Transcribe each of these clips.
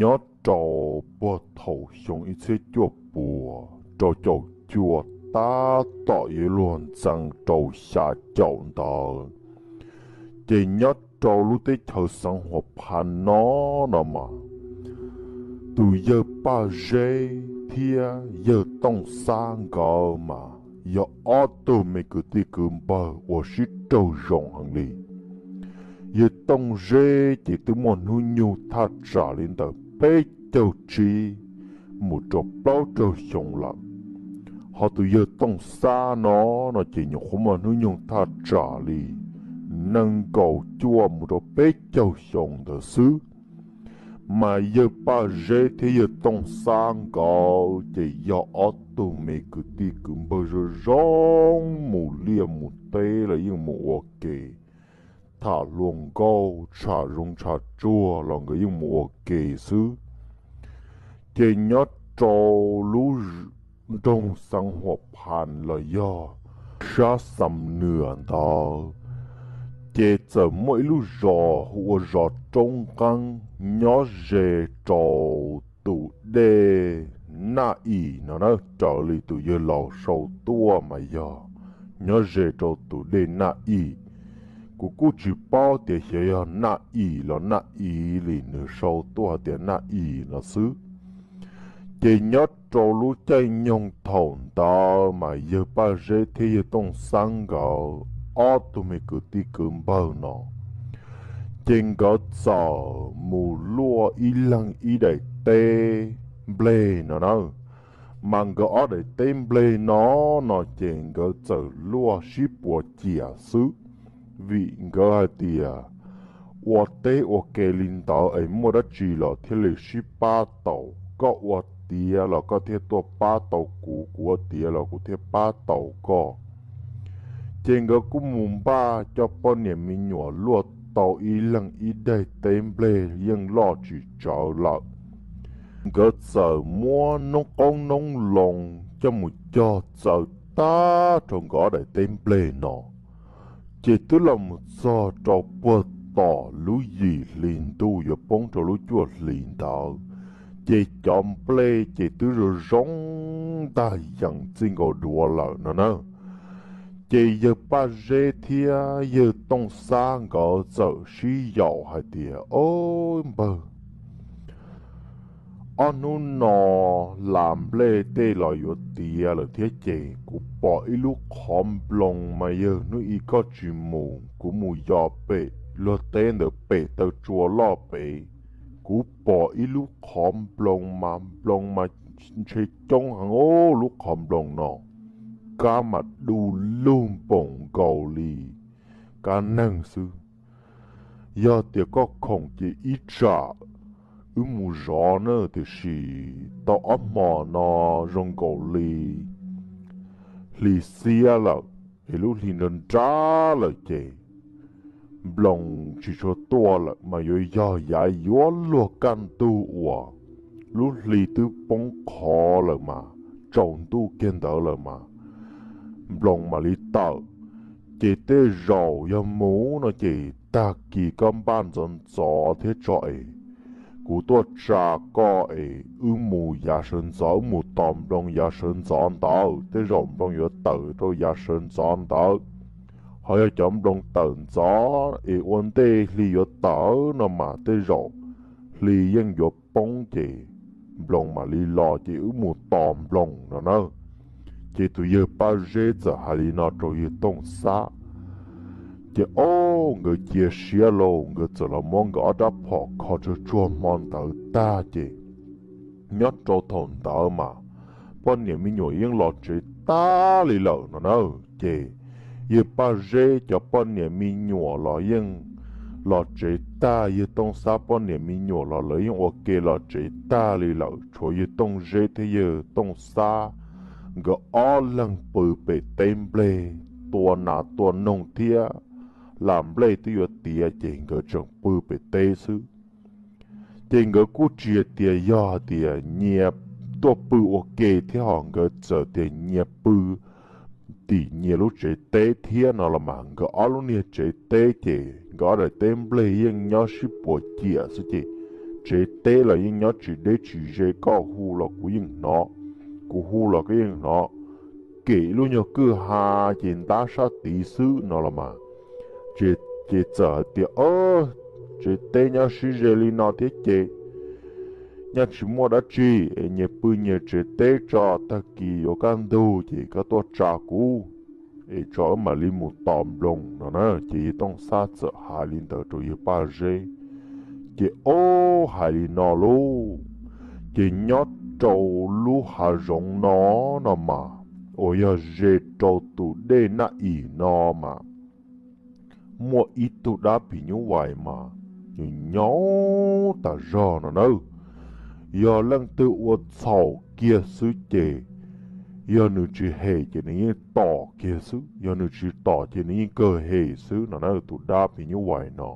Nyob rau puag thaum xyoo ib txhiab cuaj puas rau caum cuaj tab tom yuav luag ntxeev rau xya caum ntawd, ces nyob rau lub teb chaws xeev Huas Phas no no mas, tus yawg Paj Zeb thiab yawg Tooj Xab nkawd mas yog ob tug me kwv tij kwv npawg uas sib raug zoo heev li. Yawg Tooj Zeb ces twb muaj hnub nyoog thaj tsam li ntawm peb caug tsib mus rau plaub caug xyoo lawm. Ho tus yawg Tooj Xab no, no ces nyuam qhuav muaj hnub nyoog thaj tsam li nees nkaum cuaj mus rau peb caug xyoo ntawd xwb. Mas yawg Paj Zeb thiab yawg Tooj Xab nkawd ces yog ob tug me kwv tij kwv npawg zoo zoo, mus liaj mus teb los yeej mus ua ke, tham hluas nkauj tsham zoov tsham tsuag los nkawd yeej mus ua ke xwb. Ces nyob rau lub nroog xeev Huas Phas los yog sab Xam Nwm ntawd, ces txawm muaj ib lub zos hu ua zos Roob Nqeeb nyob ze rau tus dej Naj Yim no na, raws li tus yawg laus sau tuaj mas yog nyob ze rau tus dej Naj Yim. Kuv kuj tsis paub tias xyov yog Naj Yim los Naj Iv li, nws sau tuaj hais tias Naj Yim no xwb. Ces nyob rau lub caij nyoog thaum ntawd mas yawg Paj Zeb thiab yawg Tooj Xab nkawd ob tug me kwv tij kwv npawg no, ces nkawd txawm mus luaj ib leeg ib daim teb nplej no na. Mas nkawd ob daim teb nplej no, no ces nkawd txawm luaj sib puas ciam xwb, vim nkawd hais tias ua teb ua ke li ntawd es muaj dab tsi los thiaj li sib pab tau. Koj ua tiav los koj thiaj tuaj pab tau kuv, kuv ua tiav los kuv thiaj pab tau koj. Ces nkawd kuj mus npaj coj poj niam me nyuam luaj tau ib leeg ib daim teb nplej yeej loj tsis tsawg lawm. Nkawd txawm muab noob qoob noob loo coj mus cog txawv tag rau nkawd ob daim teb nplej no. Ces twb los mus txog rau puag tom lub yim hli ntuj yuav poob rau lub cuaj hli ntawd, ces cov nplej ces twb zoo zoo ntag yees txij nkaus duav lawm no na. Ces yawg Paj Zeb thiab yawg Tooj Xab nkawd txawm sib yaum hais tias, Ob npawg, ob hnub no las nplej tej los yuav tiav lawm thiab ces kuv pom ib lub qhov nploos mas yawg hnub i koj tsis mus, kuv mus yos pem luag teb ntawd pem taw tsua loj pem, kuv pom ib lub qhov nploos mas nploos mas ntshe coob heev lub qhov nploos no, kab mas du lug npaum nkaus li kab neeg xwb. Yog tias koj khoom ces ib tsam wb mus zov na, tiam sis tau ob hmo no zoo nkaus li hli xiab lawm, es lub hli nra nrab lawm ces nploos tsis tshua tuaj lawm mas yuav yog yav yuav luag kaj ntug uas lub hli twb poob qho lawm mas tsaus ntuj kiag ntawd lawm mas nploos mam li tawm. Ces tej zaum yog mus no ces tag kis koj npaj ntxov ntxov thiab tso es kuv tuaj tsa koj es wb mus yav sawv ntxov, wb mus tos nploos yav sawv ntxov ntawd, tej zaum nploos yuav tawm rau yav sawv ntxov ntawd. Ho yog cov nploos tawm ntxov es ua ntej hli yuav tawm no mas tej zaum hli yeej yuav poob ces nploos mam li los ces wb mus tos nploos no na. Ces tus yawg Paj Zeb txawm hais li no rau yawg Tooj Xab. Ces ob nkawd cia siab lauj, nkawd txawm los muab nkawd ob rab phom kho tsuag tsuag hmo ntawd tag ces nyob rau thaum ntawd mas poj niam me nyuam yeej los tsev tag li lawm no na. Ces yawg Paj Zeb cov poj niam me nyuam los yeej los tsev tag, yawg Tooj Xab poj niam me nyuam los lawv yeej ua ke los tsev tag li lawm, tshuav yawg Tooj Zeb thiab yawg Tooj Xab nkawd ob leeg pw pem teb nplej tua nas tua noog thiab las nplej twb yuav tiav ces nkawd tseem pw pem teb xwb. Ces nkawd kuj tsis hais tias yog hais tias nyias tuaj pw ua ke thiab ho nkawd txawm tias nyias pw tim nyias lub tsev teb thiab no los mas nkawd ob lub niag tsev teb ces nkawd ob daim teb nplej yeej nyob sib puas ciam xwb ces tsev teb los yeej nyob tsis deb tsis ze, koj hu los kuv yeej hnov, kuv hu los koj yeej hnov, kem ib lub nyuag kwj ha ces ntab sab tid xwb no los mas. Ces txawm hais tias, Tsev teb nyob sib ze li no thiab ces nyaj tsis muaj dab tsi, es nyias pw nyias tsev teb tso, tag kis yuav kaj ntug ces koj tuaj tsa kuv es tso wb mam li mus tos nploos no na. Ces yawg Tooj Xab txawm hais li ntawd rau yawg Paj Zeb. Ces ob hais li no lauj, ces nyob rau lub hav zoov no no mas, uas yog ze rau tus dej Naj Im no mas, muaj ib tug dab phim nyuj vais mas nws nyob tas zog no nawb. Yog leej twg ua txhaum kiag xwb ces, yog nws tsis hem ces nws yeej tom kiag xwb, yog nws tsis tom ces nws yeej kawg hem xwb no na, tus dab phim nyuj vais no.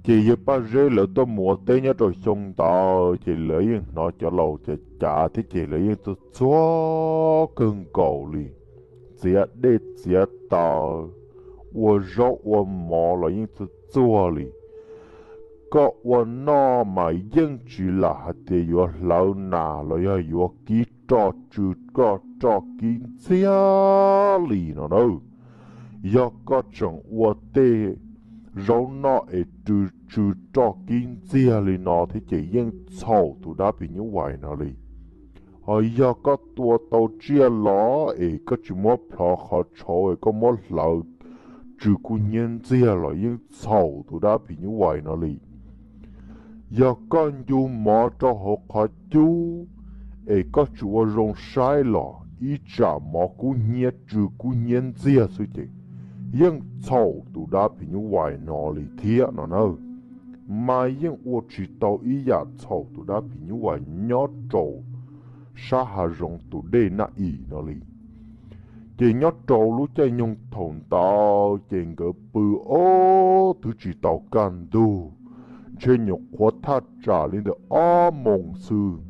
Ces yawg Paj Zeb lawv tuaj mus ua teb nyob rau xyoo ntawd ces lawv yeej hnov cov laus cav cav thiab ces lawv yeej txawj txuag kawg nkaus li, txiav dej txiav taws, ua zaub ua mov los yeej txawj txuag li. Koj ua noj mas yeej tsis lam hais tias yuav hlawv nas los yog yuav kib roj tsw, koj roj kib ntxiag li no na. Yog koj tseem ua tej zaub noj es tsw roj kib ntxiag li no thiab ces yeej txhaum tus dab phim nyuj vais no li. Ho yog koj tua tau tsiaj los es koj tsis muab plhov qhov tshauv es koj muab hlawv tsw kub hnyiab ntxiag los yeej txhaum tus dab phim nyuj vais no li. Yog koj ncu mov rau hauv qhov cub es koj tsis ua zoo saib los ib tsam mov kub hnyiab tsw kub hnyiab ntxiag xwb ces yeej txhaum tus dab phim nyuj vais no li thiab no na. Mas yeej ua tsis tau ib yam txhaum tus dab phim nyuj vais nyob rau sab hav zoov tus dej Naj Im no li. Ces nyob rau lub caij nyoog thaum ntawd ces nkawd pw ob twb tsis tau kaj ntug, ntshe nyuam qhuav thaj tsam li ntawm ob moos xwb.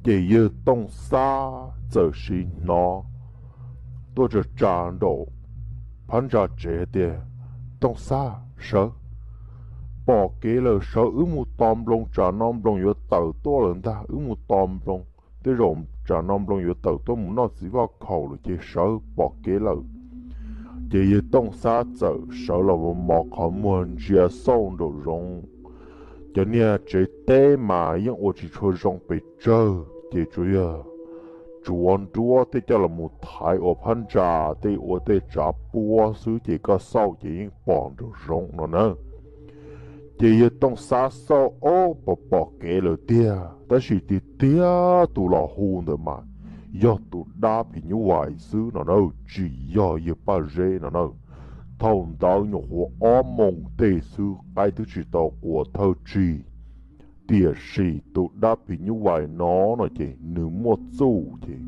Ces yawg Tooj Xab txawm sim hnov tuaj tsa tsa nraum phab ntsa tsev tias, Tooj Xab, sawv, pom kev lawm, sawv wb mus tos nploos, tsam no nploos yuav tawm tuaj lawm ntag, wb mus tos nploos, tej zaum tsam no nploos yuav tawm tuaj mus noj txiv vaj khaum lawm ces sawv, pom kev lawm. Ces yawg Tooj Xab txawm sawv los mos qhov muag ntsia xauj nraum zoov. Cov niag tsev teb mas yeej ua tsis tshua zoo pes tsawg ces tsuas yog tsuav nruab tej coj los mus thaiv ua phab ntsa, tej ua tej tsav puab xwb ces koj xauj ces yeej pom nraum zoov no na. Ces yawg Tooj Xab xauj ob pom pom kev lawm tiag, tab sis tiag tiag tus los hu ntawd mas yog tus dab phim nyuj vais xwb no na, tsis yog yawg Paj Zeb no na. Thaum ntawd nyuam qhuav ob moos tej xwb, qaib twb tsis tau qua thawj tsig. Tiam sis tus dab phim nyuj vais no no ces nws muaj txuj ces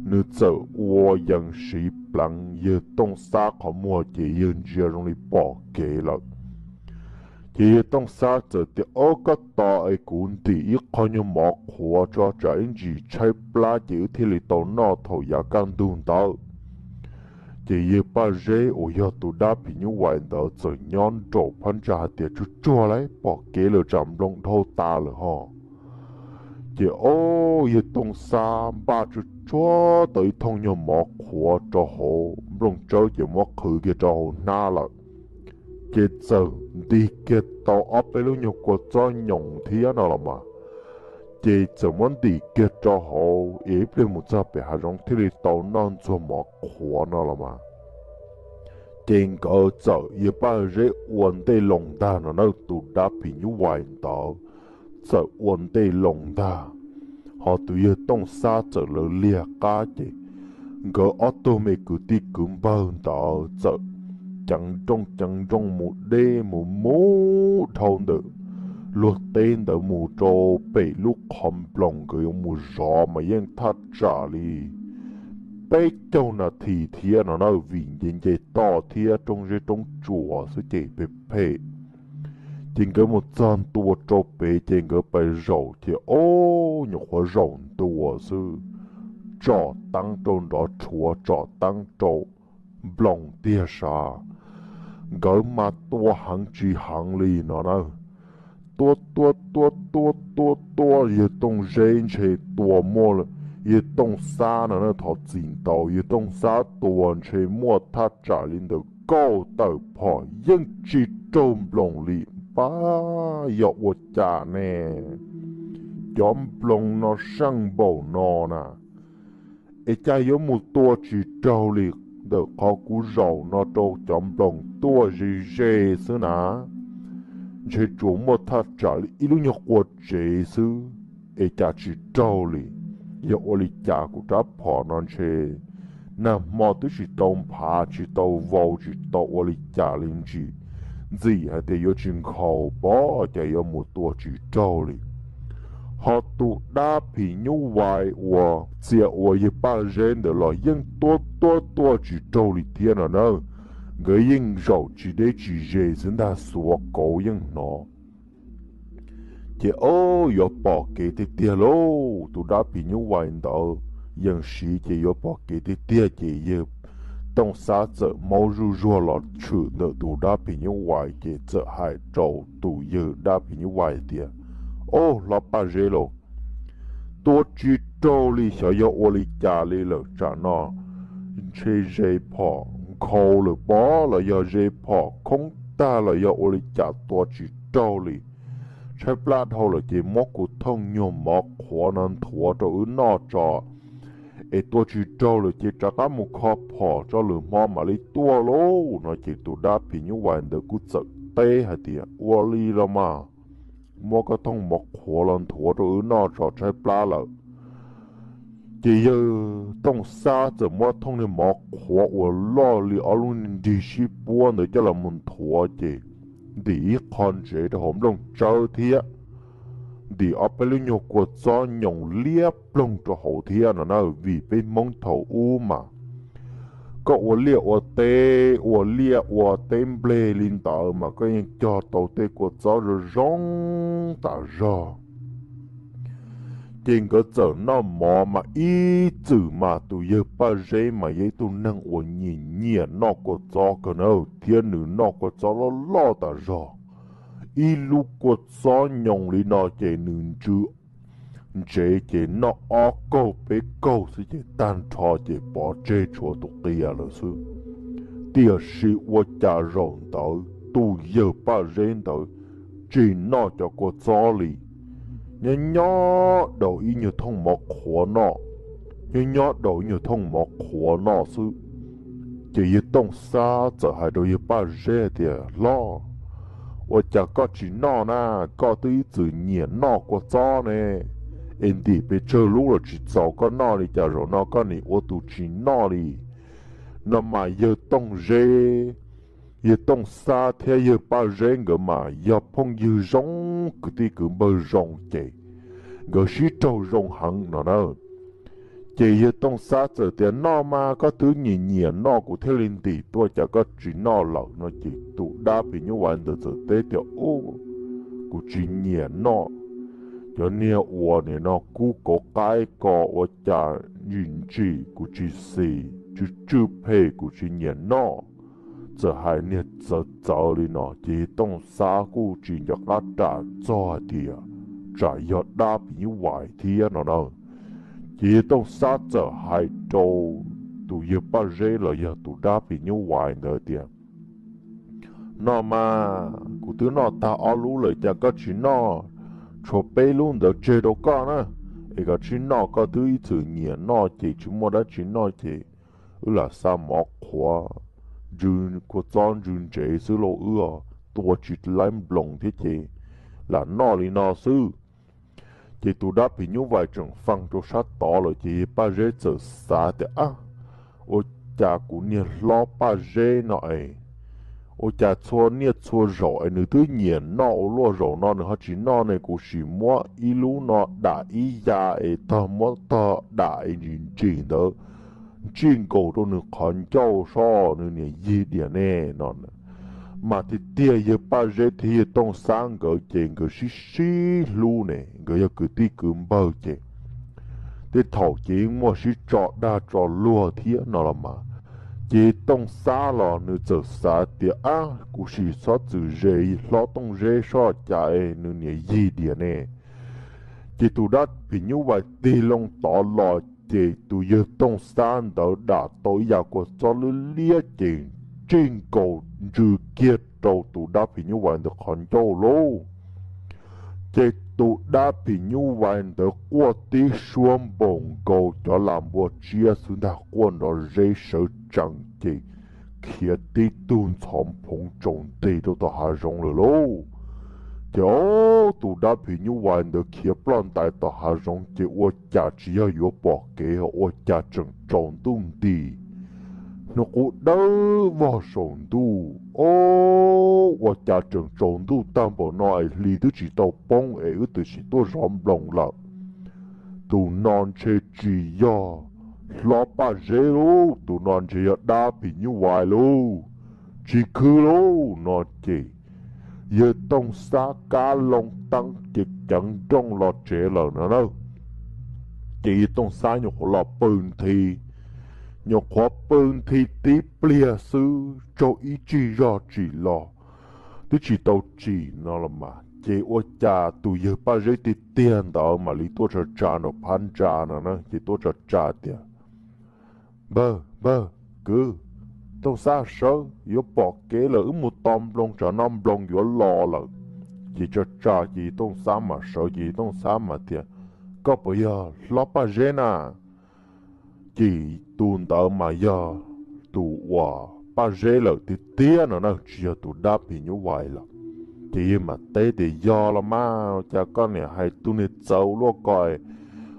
nws txawm ua yees siv pleev yawg Tooj Xab qhov muag ces yawg ntsia zoo li pom kev lawm. Ces yawg Tooj Xab txawm tias, Ob, koj tos es kuv ntim ib qho nyuag mov qhuav tso, tsam ib ntsis tshaib plab ces wb thiaj li tau noj thaum yav kaj ntug ntawd. Ces yawg Paj Zeb uas yog tus dab phim nyuj vais ntawd txawm nyob nraum phab ntsa hais tias, Tsuag tsuag lauj, pom kev lawm, tsam nploos dhau tas lawm ho. Ces ob, yawg Tooj Xab npaj tsuag tsuag tau ib thooj nyuag mov qhuav rau hauv nplooj tsawb ces muab qhwv kiag rau hauv hnab lawm. Ces txawm nti kiag tau ob peb lub nyuag kua txob nyoos thiab no los mas, ces txawm muab ntim kiag rau hauv es ib pliag mus txog pem hav zoov thiaj li tau noj ntxuag mov qhuav no los mas. Ces nkawd txawm, yawg Paj Zeb ua ntej loo ntag no na, tus dab phim nyuj vais ntawd txawm ua ntej loo ntag. Ho tus yawg Tooj Xab txawm lawv liag qab ces nkawd ob tug me kwv tij kwv npawg ntawd txawm ceev nrooj ceev nrooj mus deb mus mus dhau ntawm luag teb ntawd mus rau pem lub qhov nploos nkawd yuav mus zov mas yeej thaj tsam li peb caug nas this thiab no na, vim nce nce toj thiab roob zeb roob tsuas xwb ces phem phem. Ces nkawd mus txog ntua rau pem ces nkawd pais zaum ces ob, nyuam qhuav zaum ntua xwb, tsom teeb rau nrov rhuav, tsom teeb rau nploos tiag sav. Nkawd mas tua heev tsis heev li no na, tua tua tua tua tua tua yawg Tooj Zeb ntshe tua muaj, yawg Tooj Xab no na, thov txim ntau, yawg Tooj Xab tua ntshe muaj thaj tsam li ntawm kaum tawm phom yeej tsis raug nploos li. Pab yog ua cas ne? Cov nploos no seej npaum no na, es cas yuav mus tua tsis raug li? Ntawm qhov kuv zaum no rau cov nploos tuaj ze ze xwb na, ntshe tsuas muaj thaj tsam li ib lub nyuag qua tsev xwb, es cas tsis raug li? Yog ua li cas kuv rab phom no ntshe nag hmo twb tsis tau nphav tsis tau vau tsis tau ua li cas li ntsis, ntxim hais tias yuav tsis nkhaus pob cas yuav mus tua tsis raug li. Ho tus dab phim nyuj vais uas txia ua yawg Paj Zeb ntawd los yeej tua tua tua tsis raug li thiab no na. Nkawd yeej zaum tsis deb tsis ze xwb ntag, xuav kauv yeej hnov. Ces o, yuav pom kev tiag tiag lauj, tus dab phim nyuj vais ntawd yeej siv ces yuav pom kev tiag tiag ces yawg Tooj Xab txawm maub zuj zuag los tshwm ntawm tus dab phim nyuj vais ces txawm hais rau tus yawg dab phim nyuj vais tias, Au, hlob Paj Zeb lauj, tua tsis raug li, xyov yog ua li cas li lawm, tsam no ntshe ze phom nkhaus lawm pob los yog ze phom khoob tag los yog ua li cas tua tsis raug li. Tshaib plab dhau lawm ces muab kuv thooj nyuag mov qhuav no nthuav rau wb noj tso, es tua tsis raug lawm ces rov qab mus kho phom tso, lwm hmo mam li tuaj lauj no. Ces tus dab phim nyuj vais ntawd kuj txawm teb hais tias, Ua li los mas, muab koj thooj mov qhuav los nthuav rau wb noj tso, tshaib plab lawm. Ces yawg Tooj Xab txawm muab thooj niag mov qhuav uas loj li ob lub nrig sib puab ntawd coj los mus nthuav ces ntim ib qho ntsev rau hauv nplooj tsawb thiab ntim ob peb lub nyuag kua txob nyoos liab ploog rau hauv thiab no na. Vim peb Hmoob thaum ub mas koj ua liaj ua teb, ua liaj ua teb nplej li ntawd mas koj yeej cog tau tej kua txob zoo zoo tas zog. Ces nkawd txawm noj mov mas ib txwm mas tus yawg Paj Zeb mas yog ib tug neeg uas nyiam nyiam noj kua txob kawg na, thiab nws noj kua txob loj loj tas zog. Ib lub kua txob nyoos li no ces nws ntsw ntsev ces noj ob kaug peb kaug xwb ces tag nrho ces pov tseg tshuav tus qias lawm xwb. Tiam sis ua cas zaum ntawd tus yawg Paj Zeb ntawd tsis noj cov kua txob li, nyob nyob daus ib nyuag thooj mov qhuav noj, nyob nyob daus ib nyuag thooj mov qhuav noj xwb. Ces yawg Tooj Xab txawm hais rau yawg Paj Zeb tias, Hlob, ua cas koj tsis noj na? Koj twb ib txwm nyiam noj kua txob ne, es ntim pes tsawg lub los tsis txaus koj noj li, cas zaum no koj nim ua tus tsis noj li? No mas yawg Tooj Zeb, yawg Tooj Xab thiab yawg Paj Zeb nkawd mas yog phooj ywg zoo, kwv tij kwv npawg zoo ces nkawd sib raug zoo heev no na. Ces yawg Tooj Xab txawm tias, Noj mas, koj twb nyiam nyiam noj kuv thiaj li ntim tuaj, cas koj tsis noj lawm? No ces tus dab phim nyuj vais ntawd txawm teb tias, Ub, kuv tsis nyiam noj cov niag uas nim no kub kauv qaib ko, ua cas ntsim ntsim kuv tsis xis, tsw tsw phem kuv tsis nyiam noj. Txawm hais niag txawv txawv li no ces yawg Tooj Xab kuj tsis nco qab ram txog hais tias tsam yog dab phim nyuj vais thiab no na. Ces yawg Tooj Xab txawm hais rau tus yawg Paj Zeb los yog tus dab phim nyuj vais ntawd tias, Noj mas, kuv twb noj tag ob lub lawm, cas koj tsis noj tshuav peb lub ntawd tseg rau koj na? Es koj tsis noj, koj twb ib txwm nyiam noj ces tsis muaj dab tsi noj ces wb lam xa mov qhuav ntsw, kua txob ntsw ntsev xwb lauj, wb tua tsis laib nploos thiab ces lam noj li no xwb. Ces tus dab phim nyuj vais tseem fee rau sab tod lawm ces yawg Paj Zeb txawm xav tias, Ab, ua cas kuv niag hlob Paj Zeb no es ua cas txhua niaj txhua zaus es nws twb nyiam noj ua luaj, zaum no nws ho tsis noj ne? Kuv sim muab ib lub no dam ib ya es tog muab tog dam es ntsim ntsim ntawd ntsij nkaus rau nws qhov ncauj soj nws niam yig diam ne no. Mas tiag tiag yawg Paj Zeb thiab yawg Tooj Xab nkawd ces nkawd sib sib hlub ne, nkawd yog kwv tij kwv npawg ces tej thaum ces yeej muaj sib tso dag tso luag thiab no los mas. Ces Tooj Xab los nws txawm xav tias, Ab, kuv sim xob txwm zes hlob Tooj Zeb soj cas es nws niam yig diam ne. Ces tus dab phim nyuj vais tig loo tod los, ces tus yawg Tooj Xab ntawd dam tau ib yav kua txob liab liab ces ntsij nkaus ntsws kiag rau tus dab phim nyuj vais ntawd qhov ncauj lauj. Ces tus dab phim nyuj vais ntawd quaj tib suab npaum nkaus cov lam npua tsiab xwb ntag, quaj nrov zeb sawv tsees ces khiav tib tug ntxhov phoov tsaus nti rau tom hav zoov lawm lauj. Ces ob tus dab phim nyuj vais ntawd khiav ploj ntais tom hav zoov ces ua cas tsis yog yuav pom kev, ua cas tseem tsaus ntuj nti, hnub qub dawb vog saum ntuj. Ob, ua cas tseem tsaus ntuj tag npaum no es hli twb tsis tau poob es wb twb sim tuaj zov nploos lawm. Tus no ntshe tsis yog hlob Paj Zeb lauj, tus no ntshe yog dab phim nyuj vais lauj. Tsis khwv lauj no ces yawg Tooj Xab kab loo teeb ces ceev nrooj los tsev lawm no na. Ces yawg Tooj Xab nyuam qhuav los pw nthi, nyuam qhuav pw nthi tib pliag xwb tsaug ib tsig zog tsim los, twb tsis tau tsim no los mas ces ua cas tus yawg Paj Zeb tiag tiag ntawd mam li tuaj tsa tsa nraum phab ntsa no na, ces tuaj tsa tsa tias, Npawg, npawg, kwv, Tooj Xab sawv, yuav pom kev lawm, wb mus tos nploos, tsam no nploos yuav los lawm. Ces tsa tsa ces Tooj Xab mam sawv, ces Tooj Xab mam tias, Koj puas yog hlob Paj Zeb na? Ces tus ntawd mas yog tus uas Paj Zeb lawm tiag tiag no na, tsis yog tus dab phim nyuj vais lawm. Ces yawg mam teb tias, Yog los mas, cas koj niam hais tug niag txawv luaj ko,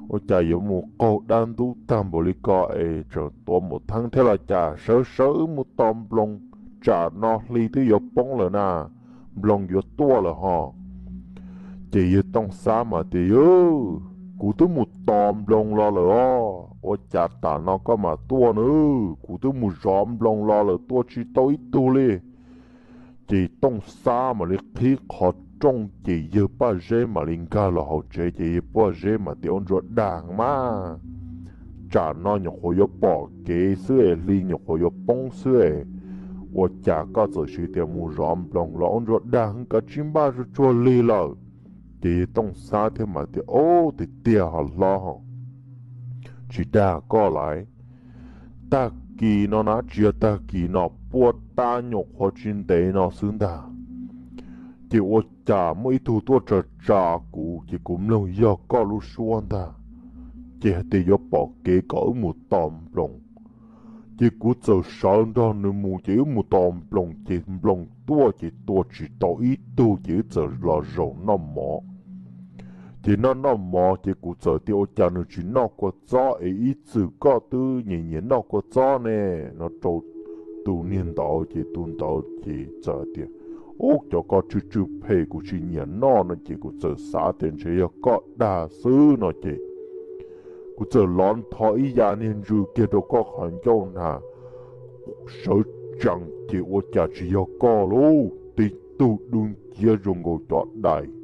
ua cas yuav mus qaug dab ntub tag npaum li ko es tseem tuav npaum theeb thiab los cas? Sawv sawv wb mus tos nploos, tsam no hli twb yuav poob lawm na, nploos yuav tuaj lawm ho. Ces yawg Tooj Xab mas tias, Yawg, kuv twb mus tos nploos los lawm os, ua cas tam no koj mam tuaj na? Kuv twb mus zov nploos los lawm, tua tsis tau ib tug li. Ces Tooj Xab mam li qhib qhov rooj, ces yawg Paj Zeb mam li nkag los hauv tsev, ces yawg Paj Zeb mam tias, Ua ntsuag dag mas, tsam no nyuam qhuav yuav pom kev xwb es hli nyuam qhuav yuav poob xwb es ua cas koj txawm siv tias mus zov nploos los? Ua ntsuag dag, kav tsij npaj tsuag tsuag li lawm. Ces yawg Tooj Xab thiaj mam tias, Ob, tiag tiag ho hlob, tsis dag koj lawm. Tag kis no na, tsis yog tag kis no, puag ta nyuam qhuav tsis ntev no xwb ntag, ces ua cas muaj ib tug tuaj tsa tsa kuv, ces kuv mloog yog koj lub suab ntag, ces hais tias yuav pom kev kom wb mus tos nploos. Ces kuv txawm sawv nrog nws mus, ces wb mus tos nploos, ces nploos tuaj ces tua tsis tau ib tug, ces wb txawm los zaum noj mov. Ces noj noj mov ces kuv txawm tias, Ua cas nws tsis noj kua txob es ib txwm koj twb nyiam nyiam noj kua txob ne? No rau tus niag ntawd, ces tus ntawd ces txawm tias, Ub, cov ko tsw tsw phem kuv tsis nyiam noj no, ces kuv txawm xav tias ntshe yog koj dag xwb no ces kuv txawm lov ntho ib yav niag ntsws kiag rau koj qhov ncauj na, sawv tsees ces ua cas tsis yog koj lauj, tib tug dub nciab zoo nkaus cov dais,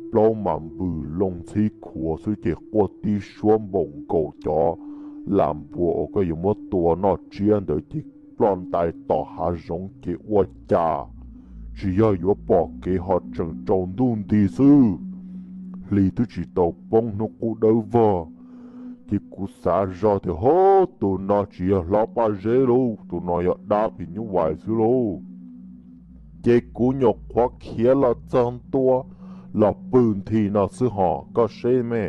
plaub mas npws loo ntxhib khuav xwb ces quaj tib suab npaum nkaus cov lam npua uas koj yuav muab tua noj tsiab ntawd ces ploj ntais tom hav zoov ces ua cas tsis yog yuav pom kev ho tseem tsaus ntuj nti xwb. Hli twb tsis tau poob hnub qub dawb vog, ces kuv xav zoj tias, Hov, tus no tsis yog hlob Paj Zeb lauj, tus no yog dab phim nyuj vais xwb lauj. Ces kuv nyuam qhuav khiav los txog ntua los pw nthi no xwb hos koj seb me.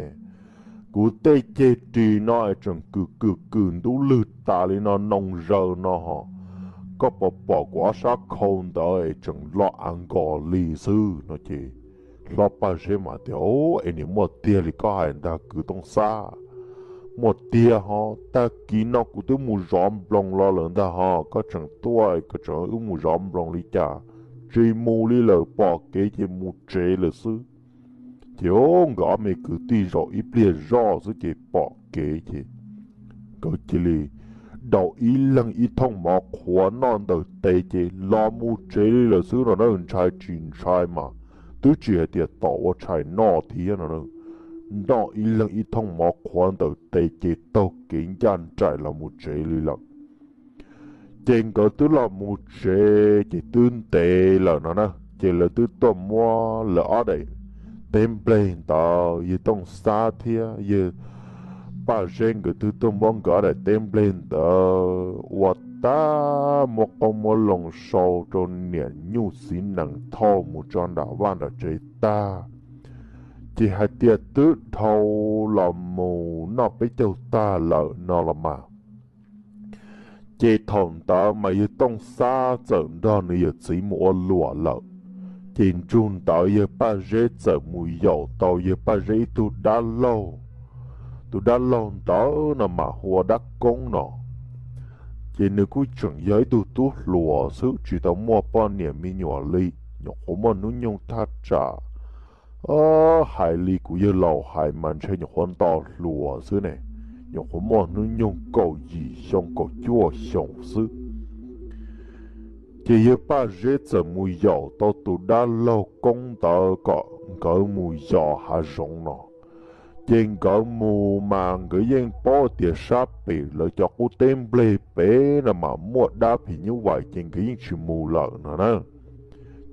Kuv tej ceg ris no es tseem kws kws kws ntub lwg tas li no noo zaws no hos, koj puas pom kuv ob sab khau ntawd es tseem loj av nkos li xwb no ces hlob Paj Zeb mas tias, Ub, es nim muaj tiag li koj hais ntag kwv Tooj Xab? Muaj tiag hos, tag kis no kuv twb mus zov nploos los lawm ntag hos, koj tseem tuaj, koj tseem wb mus zov nploos li cas? Tsis mus li lawm, pom kev ces mus tsev lawm xwb. Ces nkawd ob me kwv tij zaum ib pliag zoj xwb ces pom kev ces nkawd cia li daus ib leeg ib thooj mov qhuav noj ntawm tes ces los mus tsev li lawm xwb no na. Ntshai tsis ntshai mas twb tsis hais tias tom ua tshais noj thiab no, noj ib leeg ib thooj mov qhuav ntawm tes ces taug kev ncaj nraim los mus tsev li lawm. Ces nkawd twb los mus tsev ces twb ntev lawm no na, ces lawv twb tuaj muab lawv ob daim teb npleg ntawd, yawg Tooj Xab thiab yawg Paj Zeb nkawd twb tuaj muab nkawd ob daim teb npleg ntawd ua tag, muab qoob muab loo sau rau niam nyuj txiv nees thauj mus tso nram vaj nram tsev tag, ces hais tias twb dhau los mus noj peb caug tag lawm no los mas. Ces thaum ntawd mas yawg Tooj Xab txawm nrog nws yawm txiv mus ua luam lawm. Ces ntsug ntawd yawg Paj Zeb txawm mus yaum tau yawg Paj Zeb ib tug dab laug, tus dab laug ntawd no mas hu ua Dab Koob no. Ces nws kuj tseem yog ib tug tub hluas xwb, tsis tau muaj poj niam me nyuam li, nyuam qhuav muaj hnub nyoog thaj tsam, hais li kuv yawg laus hais mas ntshe nyuam qhuav nto hluas xwb ne, nyuam qhuav muaj hnub nyoog kaum yim xyoo kaum cuaj xyoo xwb. Ces yawg Paj Zeb txawm mus yaum tau tus dab laug Koob ntawd kom nkawd mus yos hav zoov no. Ces nkawd mus mas nkawd yeej paub tias sab pem lawv cov qub teb npleg pem no mas muaj dab phim nyuj vais ces nkawd yeej tsis mus lawm no na.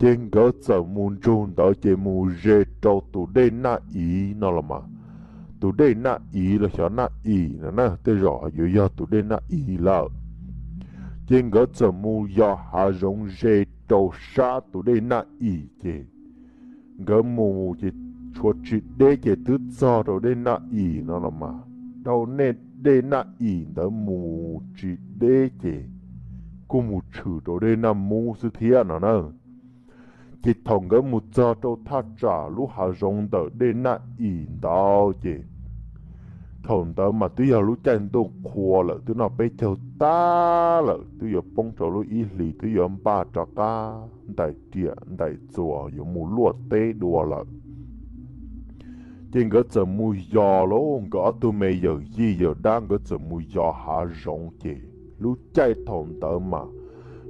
Ces nkawd txawm mus ntsug ntawd ces mus ze rau tus dej Naj Iv no los mas. Tus dej Naj Iv los xyov Naj Im no na, tej zaum yuav yog tus dej Naj Iv lawm. Ces nkawd txawm mus yos hav zoov ze rau sab tus dej Naj Im ces nkawd mus ces tshuav tsis deb ces twb txog rau dej Naj Im no los mas. Dhau nej dej Naj Im ntawd mus tsis deb ces kuj mus tshwm rau dej Naj Mub xwb thiab no na. Ces thaum nkawd mus txog rau thaj tsam lub hav zoov ntawm dej Naj Im ntawd ces thaum ntawd mas twb yog lub caij ntuj qhua lawm, twb noj peb caug tag lawm, twb yuav poob rau lub ib hlis twb yuav npaj rov qab ntais riam ntais txuas yuav mus luaj teb dua lawm. Ces nkawd txawm mus yos lauj, nkawd ob tug me yawm yij yawm dab nkawd txawm mus yos hav zoov ces lub caij thaum ntawd mas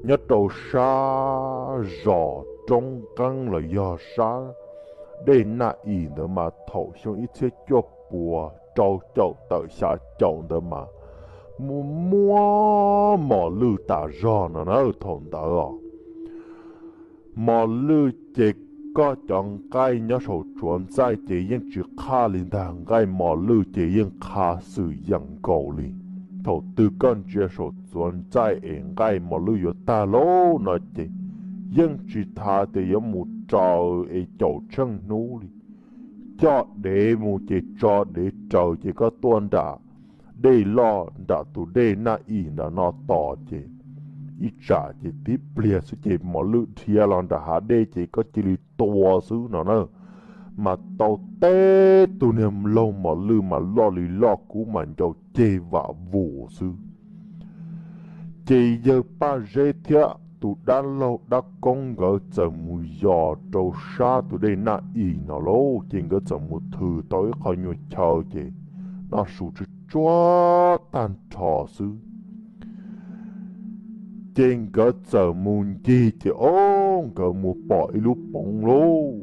nyob rau sab zos Roob Nqeeb los yog sab dej Naj Im ntawd mas thaum xyoo ib txhiab cuaj puas rau caum tawm xya caum ntawd mas muaj muaj mos lwj tas zog no na thaum ntawd os. Mos lwj ces koj cov nqaij nyob saum tsuav ntxaij ces yeej tsis qhaj li ntag, nqaij mos lwj ces yeej qha xwm yeem nkaus li. Thaum twg koj ntsia saum tsuav ntxaij es nqaij mos lwj yuav tag lauj no ces yeej tsis tas tias yuav mus raws es caum tsheej hnub li. Coj dev mus ces tso dev raws ces koj tuaj nram dej loj nram tus dej Naj Im nram no tos ces ib tsam ces tib pliag xwb ces mos lwj dhia los nram hav dej ces koj cia li tua xwb no na. Mas tau teb tug niag laug mos lwj mas loj li loj kub mas ncau ceg vam vus xwb. Ces yawg Paj Zeb thiab tus dab laug Dab Koob nkawd txawm mus yos rau sab tus dej Naj Im no lauj, ces nkawd txawm mus thws tau ib qho nyuag chaw ces noj su tsuag tsuag tag nrho xwb. Ces nkawd txawm mus ncig ces ob nkawd mus pom ib lub poov lauj,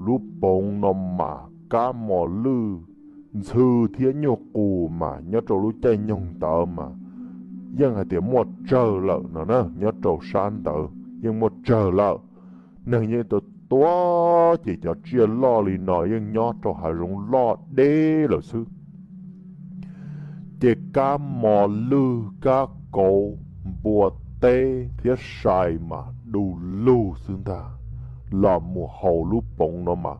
lub poov no mas kab mos lwj ntxhw thiab nyuj qus mas nyob rau lub caij nyoog ntawd mas yeej hais tias muaj tsawg lawm no na, nyob rau sab ntawd yeej muaj tsawg lawm. Neeg yeej tau tuav ces cov tsiaj loj li no yeej nyob rau hav zoov loj deb lawm xwb. Ces kab mos lwj kab kauv npua teb thiab sai mas du lug xwb ntag. Los mus haus lub poov no mas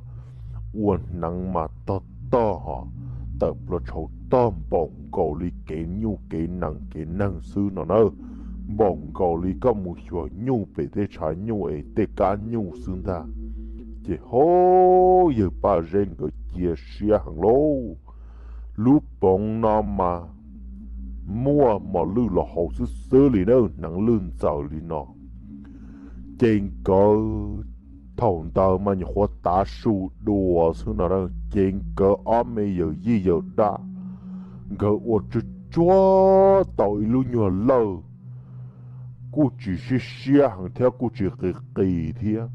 ua hneev mas tog tog ho, tawm plua tshauv tog npaum nkaus li kev nyuj kev nees kev neeg xwb no na. Npaum nkaus li koj mus xyuas nyuj pem tej tshav nyuj es tej kab nyuj xwb ntag. Ces ho yawg Paj Zeb nkawd cia siab heev lauj, lub poov no mas muaj mos lwj los haus xwb xwb li na, hneev lwj ntxaws li no. Ces nkawd thaum ntawd mas nyuam qhuav tav su dua xwb no, ces nkawd ob me yawm yij yawm dab, nkawd ua tsuag tsuag tau ib lub nyuag lawj, kuj tsis siab siab heev thiab kuj tsis qis qis thiab,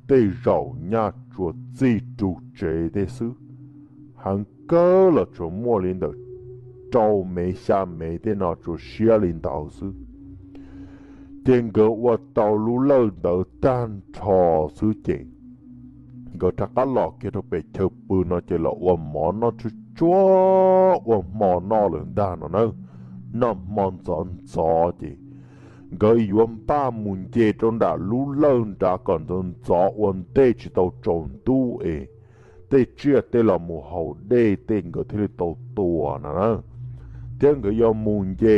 tej zaum nyaj tsuas txij ru tsev tej xwb, heev kawg los tsuas muaj li ntawm rau mev xya mev tej no tsuas siab li ntawd xwb. Ces nkawd ua tau lub lawj ntawd tag nrho xwb ces nkawd rov qab los kiag rau pem chaw pw no ces los ua mov noj tsuag tsuag ua hmo noj lawm ntag no na. Noj hmo ntxov ntxov ces nkawd yuav npaj mus nce rau nram lub lawj nrad kom ntxov ntxov ua ntej tsis tau tsaus ntuj es tej tsiaj tej los mus haus dej tej nkawd thiaj li tau tua no na. Thiab nkawd yuav mus nce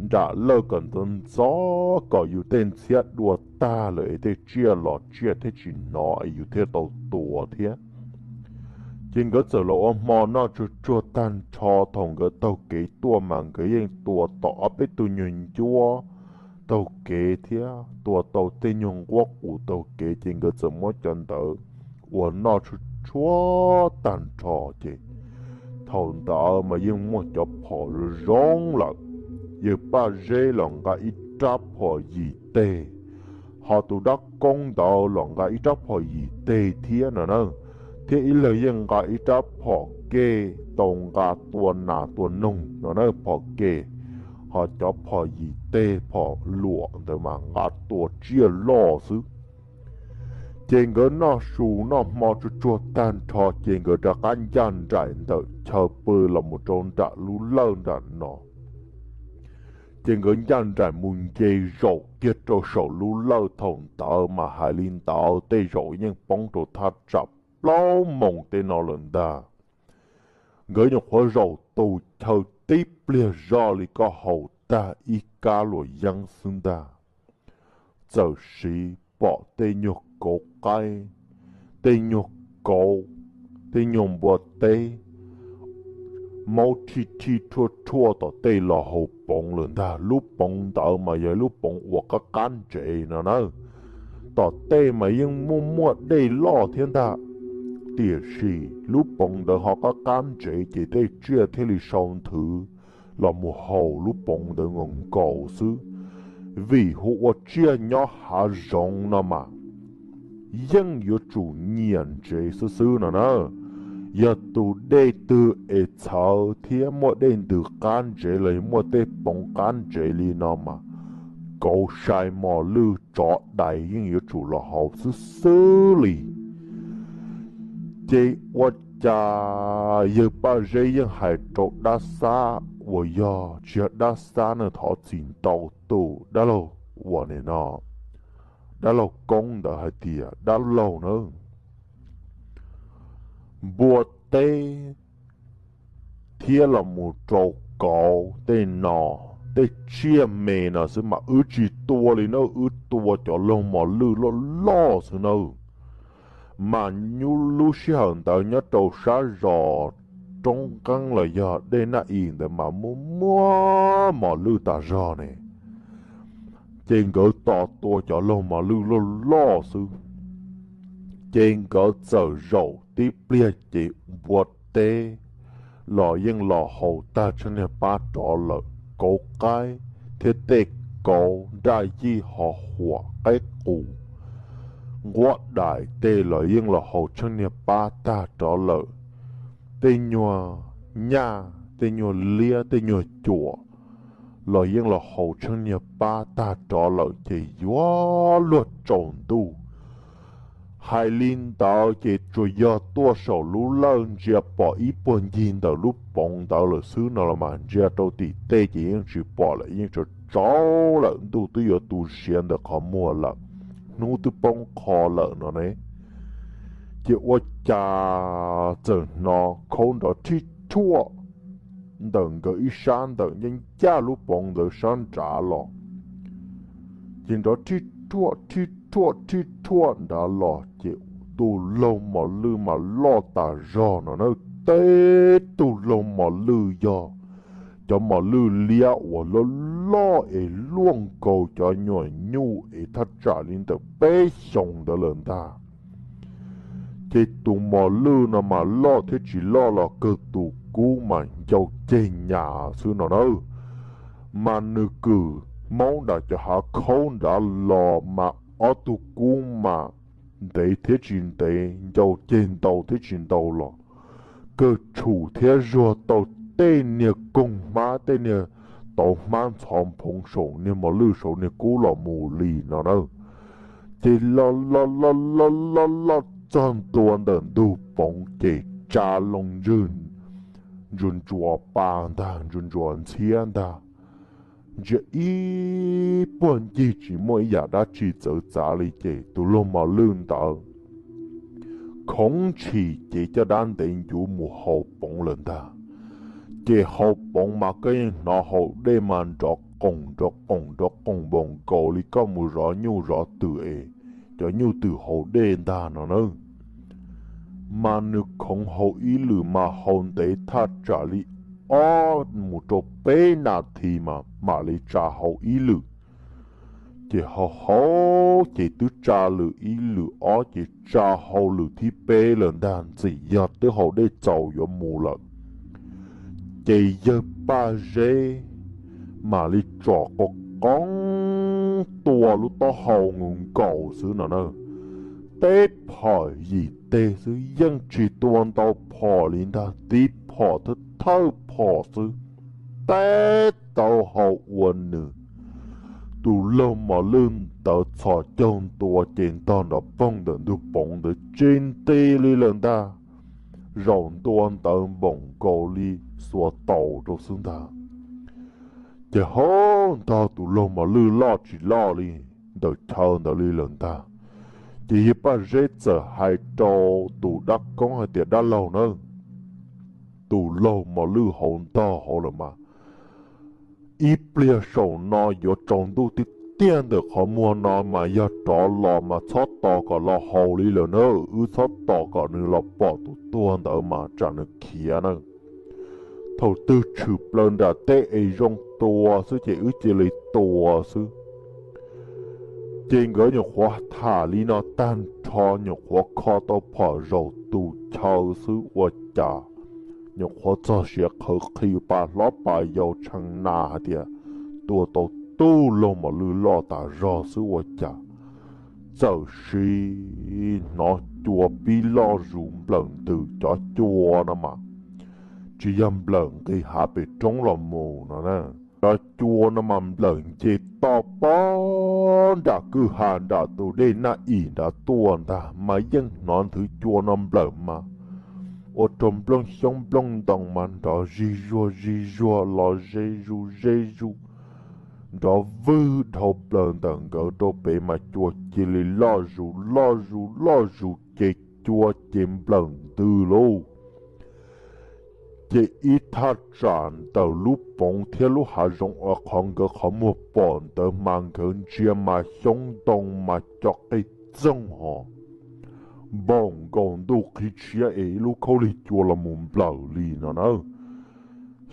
nram lawj kom ntxov ntxov kom yus tej ntxhiab dua tag lawm es tej tsiaj los tsiaj thiaj tsis hnov es yus thiaj tau tua thiab. Ces nkawd txawm los ua hmo noj tsuag tsuag tag nrho, thaum nkawd taug kev tuaj mas nkawd yeej tua tau ob peb tug nyuag ncuab taug kev thiab tua tau tej nyuag nquab qus taug kev ces nkawd txawm muab cov ntawd ua noj tsuag tsuag tag nrho ces thaum ntawd mas yeej muaj cov phom zoo lawm. Yawg Paj Zeb los nqa ib rab phom yim teg, ho tus dab koob ntawd los nqa ib rab phom yim teg thiab no na, thiab ib leeg yeej nqa ib rab phom kej tau nqa tua nas tua noog no na phom kej, ho cov phom yim teg phom luam ntawd mas nqa tua tsiaj loj xwb. Ces nkawd noj su noj hmo tsuag tsuag tag nrho ces nkawd rov qab ncaj nraim ntawm chaw pw los mus rau nram lub lawj nram no. Ces nkawd ncaj nraim mus nce zaum kiag rau saum lub lawj, thaum ntawd mas hais li ntawd tej zaum yeej poob rau thaj tsam plaub moos tej no lawm ntag. Nkawd nyuam qhuav zaum tus chaw tib pliag zoj li koj haus tag ib kab luam yeeb xwb ntag, txawm siv pom tej nyuag kauv qaib, tej nyuag kauv, tej nyuag npua teb maub rhij rhij rhuaj rhuaj tom tej los hauv poov lawm ntag. Lub poov ntawd mas yog ib lub poov uas qab qab ntsev no na. Tom tej mas yeej muaj muaj dej loj thiab ntag, tiam sis lub poov ntawd ho qab qab ntsev ces tej tsiaj thiaj li sau nthwv los mus haus lub poov ntawd nkaus nkaus xwb. Vim hu ua tsiaj nyob hav zoov no mas yeej yuav tsum nyiam ntsev xwb xwb no na. Yog tus dej twg es txhawv thiab muaj dej ntws qab ntsev los yog muaj tej poov qab ntsev li no mas kauv sai mos lwj tsov dais yeej yuav tsum los haus xwb xwb li. Ces ua cas yawg Paj Zeb yeej hais rau dab xab uas yog tsis yog dab xab na, thov txim ntau tus, dab laug uas nim no, dab laug koob ntawd hais tias, dab laug na, npua teb thiab los mus rau kauv tej no, tej tsiaj me no xwb mas wb tsis tua li na, wb tua cov laug mos lwj loj loj xwb na. Mas nyob lub sij hawm ntawd nyob rau sab zos Roob Nqeeb los yog Dej Naj Is ntawd mas muaj muaj mos lwj tas zog ne. Ces nkawd tos tua cov laug mos lwj loj loj xwb, ces nkawd txawm zaum tib pliag ces npua teb los yeej los haus tag tsheej niag pab rov lawm, kauv qaib thiab tej kauv nraj yij ho huam qaib qus, nquab dais tej los yeej los haus tsheej niag pab tag rov lawm, tej nyuag nyaj tej nyuag liab tej nyuag cuam los yeej los haus tsheej niag pab tag rov lawm ces yuav luag tsaus ntuj. Hais li ntawd ces tsuas yog tuaj saum lub lawj ntsia pom ib puag ncig ntawm lub poov ntawd lawm xwb no los mas ntsia rau tim tej ces yeej tsis pom lawm, yeej tsaus tsaus lawm, ntuj twb yuav tu siav ntawm qhov muag lawm, hnub twb poob qho lawm no ne. Ces ua cas txawm hnov khaub nrov rhij rhuaj ntawm nkawd ib sab ntawm ncaj ncaj lub poov ntawd sab nrad los. Ces nrov rhij rhuaj rhij rhuaj rhij rhuaj nrad los ces tus laug mos lwj mas loj tas zog no na, teb tug laug mos lwj yog cov mos lwj liab uas loj loj es luaj nkaus cov nyuam nyuj es thaj tsam li ntawm peb xyoos ntawd lawm ntag. Ces tus mos lwj no mas loj thiab tsis loj los kawg tus kub mas ncau ceg nyas xwb no na. Mas nws kwm maub nram cov hav khaub nrad los mas ob tug kub mas ntev thiab tsis ntev, ncau ceg ntau thiab tsis ntau los kawg tshum thiab zuag tau tej niag koog hmab tej niag tau hmab ntxhov nphoov saum niag mos lwj saum niag kub los mus li no na. Ces loj loj loj loj loj loj txog ntua ntawm ntug poov ces tsa loo ntswg ntsuas ntsuas pa ntag, ntsuas ntsuas ntxhiab ntag. Ntsia ib puag ncig tsis muaj ib yam dab tsi txawv txav li ces tus laug mos lwj ntawd khoov ntshis ces caj dab ntev ncuv mus haus poov lawm ntag. Ces haus poov mas koj yeej hnov haus dej mas nrov qoom nrov qoom nrov qoom npaum nkaus li koj mus zov nyuj zov twm es cov nyuj twm haus dej ntag no na. Mas nws khoov haus ib lwm mas haus ntev thaj tsam li ob mus rau peb nas this mas mam li tsa haus ib lwm. Ces haus haus ces twb tsa lwm ib lwm ob ces tsa haus lwm thib peb lawm ntag, ntxim yog twb haus dej txaus yuav mus lawm. Ces yawg Paj Zeb mam li tsom qo qoob tua lub taub hau nkaus nkaus xwb no na. Teb phom yim teg xwb yeej tsis tua ntau phom li ntag, tib phom thawj thawj phom xwb. Teb tau hau ua nws tus laug mos lwj ntawd txhos caug ntua ces ntog nrov poog ntawm ntug poov ntawd tsis nti li lawm ntag. Zaum ntua ntawd npaum nkaus li xuas taus rau xwb ntag. Ces hauv ntog tus laug mos lwj loj tsis loj li ntawm chaw ntawd li lawm ntag. Ces yawg Paj Zeb txawm hais rau tus dab koob hais tias, Dab laug na, tus laug mos lwj hauv ntog hauv lawm mas ib pliag saum no yuav tsaus ntuj tiag tiag ntawm qhov muag no mas yog rov los mas txhob tos kom los haus li lawm na, wb txhob tos kom nws los pom tus tuag ntawd mas tsam nws khiav na. Thaum twg tshwm plaws nram teb es zoo tua xwb ces wb cia li tua xwb. Ces nkawd nyuam qhuav tham li no tag nrho nyuam qhuav kho tau phom zaum tus chaw xwb ua cas nyuam qhuav txog siav qhawv qhi pa hlob pa yau tshee na hais tias tua tau tub laug mos lwj loj tas zog xwb ua cas txawm sim hnov cua pib loj zus nplawm ntws. Cov cua no mas tsis yog nplawm nqis hav pem roob los mus no na. Cov cua no mas nplawm nce toj pob nram kwj ha nram tus dej Naj Im nrad tuaj ntag mas yeej hnov nthwv cua no nplawm mas ua rau nplooj xyoob nplooj ntoo mas nrov zig zuag zig zuag los ze zus ze zus, nrov vwg dhau plaws ntawm nkawd rau pem mas cua cia li loj zus loj zus loj zus ces cua ces nplawm ntws lauj. Ces ib thaj tsam ntawm lub poov thiab lub hav zoov uas qhov nkawd qhov muag pom ntawd mas nkawd ntsia mas xyoob ntoo mas co qig txoog hos npaum nkaus ntuj qhib tshiab es ib lub khaub lig cua los mus nplawm li no na.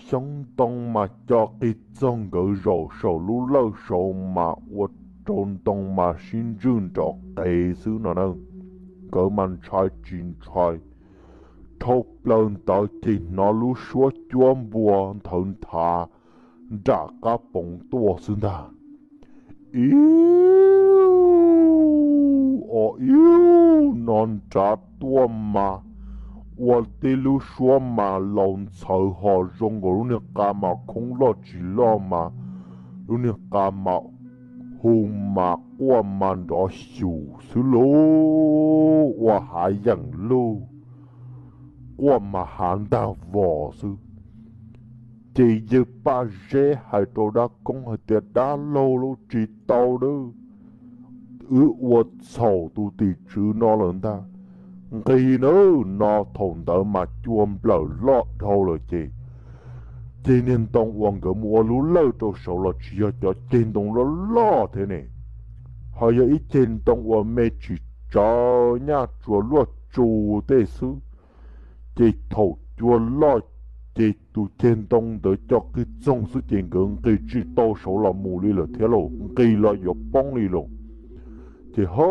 Xyoob ntoo mas co qig txoog nkawd zaum saum lub lawj saud mas ua rau ntoo mas sib ntswj nrov qees xwb no na. Nkawd mas ntshai tsis ntshai, dhau plaws ntawd ces hnov lub suab cuab npua nthawv nthav nram qab poov tuaj xwb ntag. Iu o iu no nrad tuaj mas ua tib lub suab mas laus ntxhawv hos zoo nkaus lub niag qa mas khoob loj tsis loj mas lub niag qa mas hu mas quaj mas nrov xyum xwb lauj, ua hav yeem luj, quaj mas hav ntag vos xwb. Ces yawg Paj Zeb hais rau dab koob hais tias, Dab laug lauj, tsis tau lauj, wb ua txhaum tus tim tswv no lawm ntag, nqis nawb no. Thaum ntawd mas cua nplawm loj dhau lawm ces ceg niag ntoo uas nkawd mus ua lub lawj rau saud los tsis yog cov ceg ntoo loj loj thiab ne, ho yog ib ceg ntoo uas me tsis tsawv, nyaj tsuas luaj tsu tej xwb. Ces thaum cua loj ces tus ceg ntoo ntawd co qig txoog xwb ces nkawd nqis tsis tau saud los mus li lawm thiab lauj, nqis los yuav poob li lauj. Ces ho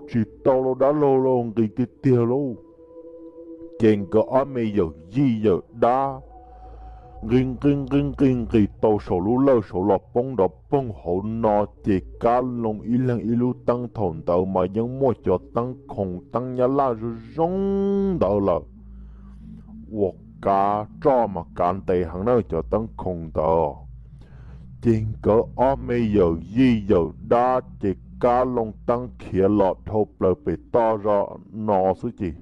tsis tau lauj, dab laug lauj, nqis tiag tiag lauj. Ces nkawd ob me yawm yij yawm dab nqis nqis nqis nqis nqis tau saum lub lawj saud los poob nrov poog hauv no ces kab loo ib leeg ib lub teeb. Thaum ntawd mas yeej muaj cov teeb khoom teeb nyab laj zoo zoo ntawd lawm, uas kav roj mas kav ntev heev na cov teeb khoom ntawd. Ces nkawd ob me yawm yij yawm dab ces kab loo teeb khiav los dhau plaws pem toj zog no xwb ces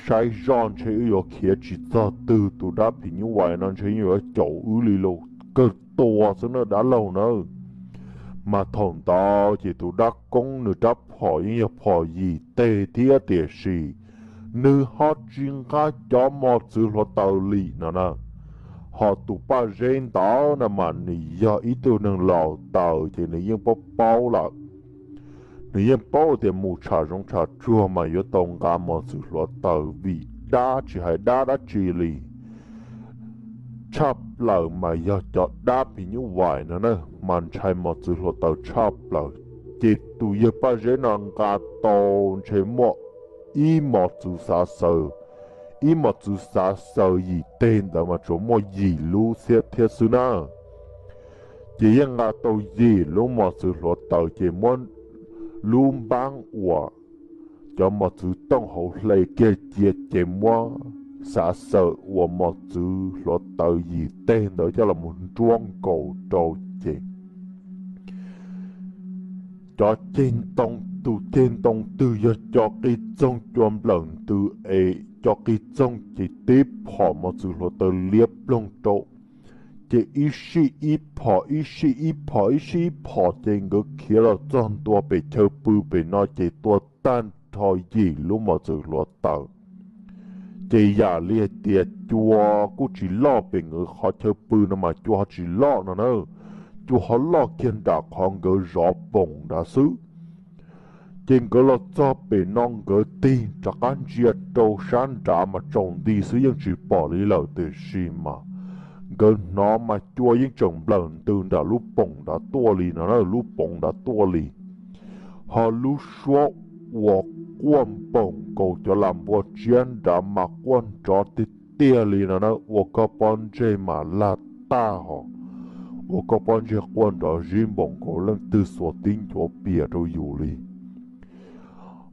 saib zoj ntshe wb yuav khiav tsis txog twg, tus dab phim nyuj vais no ntshe yeej yuav caum wb li los kawg tua xwb na dab laug nawb. Mas thaum ntawd ces tus dab koob nws rab phom yeej yog phom yim teg thiab tiam sis nws ho tsis nqa cov mos txwv hluav taws li no na. Ho tus Paj Zeb ntawd no mas nws yog ib tug neeg laus taws ces nws yeej paub paub lawm. Nws yeej paub tias mus tsham zoov tsham tsuag mas yuav tau nqa mos txwv hluav taws vim dab tsis hais dab dab tsi li tshaj plaws mas yog cov dab phim nyuj vais no na mas ntshai mos txwv hluav taws tshaj plaws. Ces tus yawg Paj Zeb no nqa tau ntshe muaj ib mos txwv xav xaws, ib mos txwv xav xaws yim teg ntawd mas tsuas muaj yim lub xiab thiab xwb na. Ces yeej nqa tau yim lub mos txwv hluav taws ces muab lub npaab uas cov mos txwv tooj hauv hle kiag cia ces muab xav xaws ua mos txwv hluav taws yim teg ntawd coj los mus nruab nkaus rau ces cov ceg ntoo, tus ceg ntoo twg yog co qig txoog cua nplawm ntws es co qig txoog ces tib phom mos txwv hluav taws liab ploog rau ces ib sij ib phom ib sij ib phom ib sij ib phom ces nkawd khiav los txog ntua pem chaw pw pem no ces tua tag nrho yim lub mos txwv hluav taws. Ces yam li hais tias cua kuj tsis loj pem nkawd qhov chaw pw no mas cua ho tsis loj no na, cua ho loj kiag nram qhov nkawd zov poom nrad xwb. Ces nkawd los txog pem no nkawd tig rov qab ntsia rau sab nrad mas tsaus nti xwb yeej tsis pom li lawm tiam sis mas nkawd hnov mas cua yeej tseem nplawm ntws nram lub poom nrad tuaj li no na, lub poom nrad tuaj li. Ho lub suab uas quaj npaum nkaus cov lam npua tsiab nrad mas quaj nrov tiag tiag li no na, ua koj pob ntseg mas laj tag hos, ua koj pob ntseg quaj nrov zib npaum nkaus leej twg xuas tib ncuav pias rau yus li.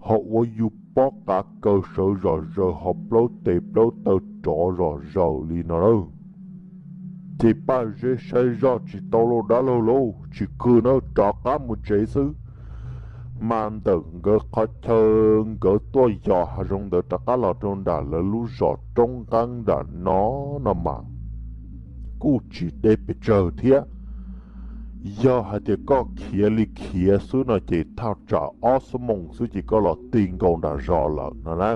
Ho ua yus pob qav kaws sawv zom zaws ho plaub tes plaub taw rov zom zaws li no na. Ces Paj Zeb saib zoj tsis tau lauj dab laug lauj, tsis khw na, rov qab mus tsev xwb. Mas ntawm nkawd qhov chaw nkawd tuaj yos hav zoov ntawd rov qab los rau nram lawv lub zos roob nqeeb nram no no mas kuj tsis deb pes tsawg thiab. Yog hais tias koj khiav li khiav xwb no ces thaj tsam ob xuab moos xwb ces koj los ti nkaus nram zos lawm no na.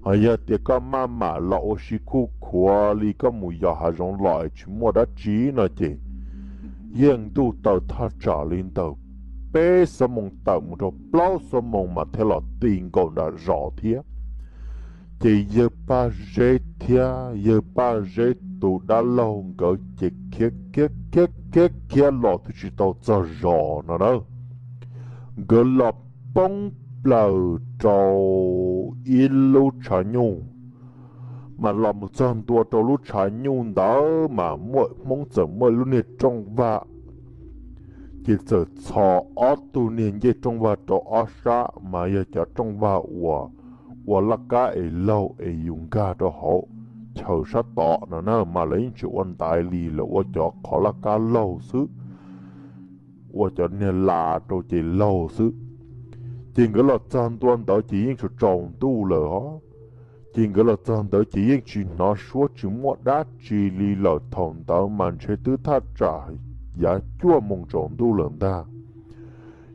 Ho yog tias koj maj mam los ua si khuj khuav li koj mus yos hav zoov los es tsis muaj dab tsi no ces yeej ntuj taws thaj tsam li ntawm peb xuab moos tawm mus rau plaub xuab moos mas thiaj los ti nkaus nram zos thiab. Ces yawg Paj Zeb thiab yawg Paj Zeb tus dab laug nkawd ces khiav khiav khiav khiav khiav los twb tsis tau txog zos no na. Nkawd los poob plaws rau ib lub tshav nyuj, mas los mus txog ntua rau lub tshav nyuj ntawd mas muaj Hmoob txawm muaj lub niag rooj vag, ces txawm txhos ob tug niag ncej rooj vag rau ob sab mas yog cov rooj vag uas ua laj kab es laug es yus nkag rau hauv chaw sab tod no na mas lawv yeej tsis ua ntaiv li, lawv ua cov qhov laj kab laug xwb, ua cov niag las rau ces laug xwb. Ces nkawd los txog ntua ntawd ces yeej tsaus tsaus ntuj lawm os. Ces nkawd los txog ntawd ces yeej tsis hnov suab tsis muaj dab tsi li lawm, thaum ntawd mas ntshe twb thaj tsam yav cuaj moos tsaus ntuj lawm ntag.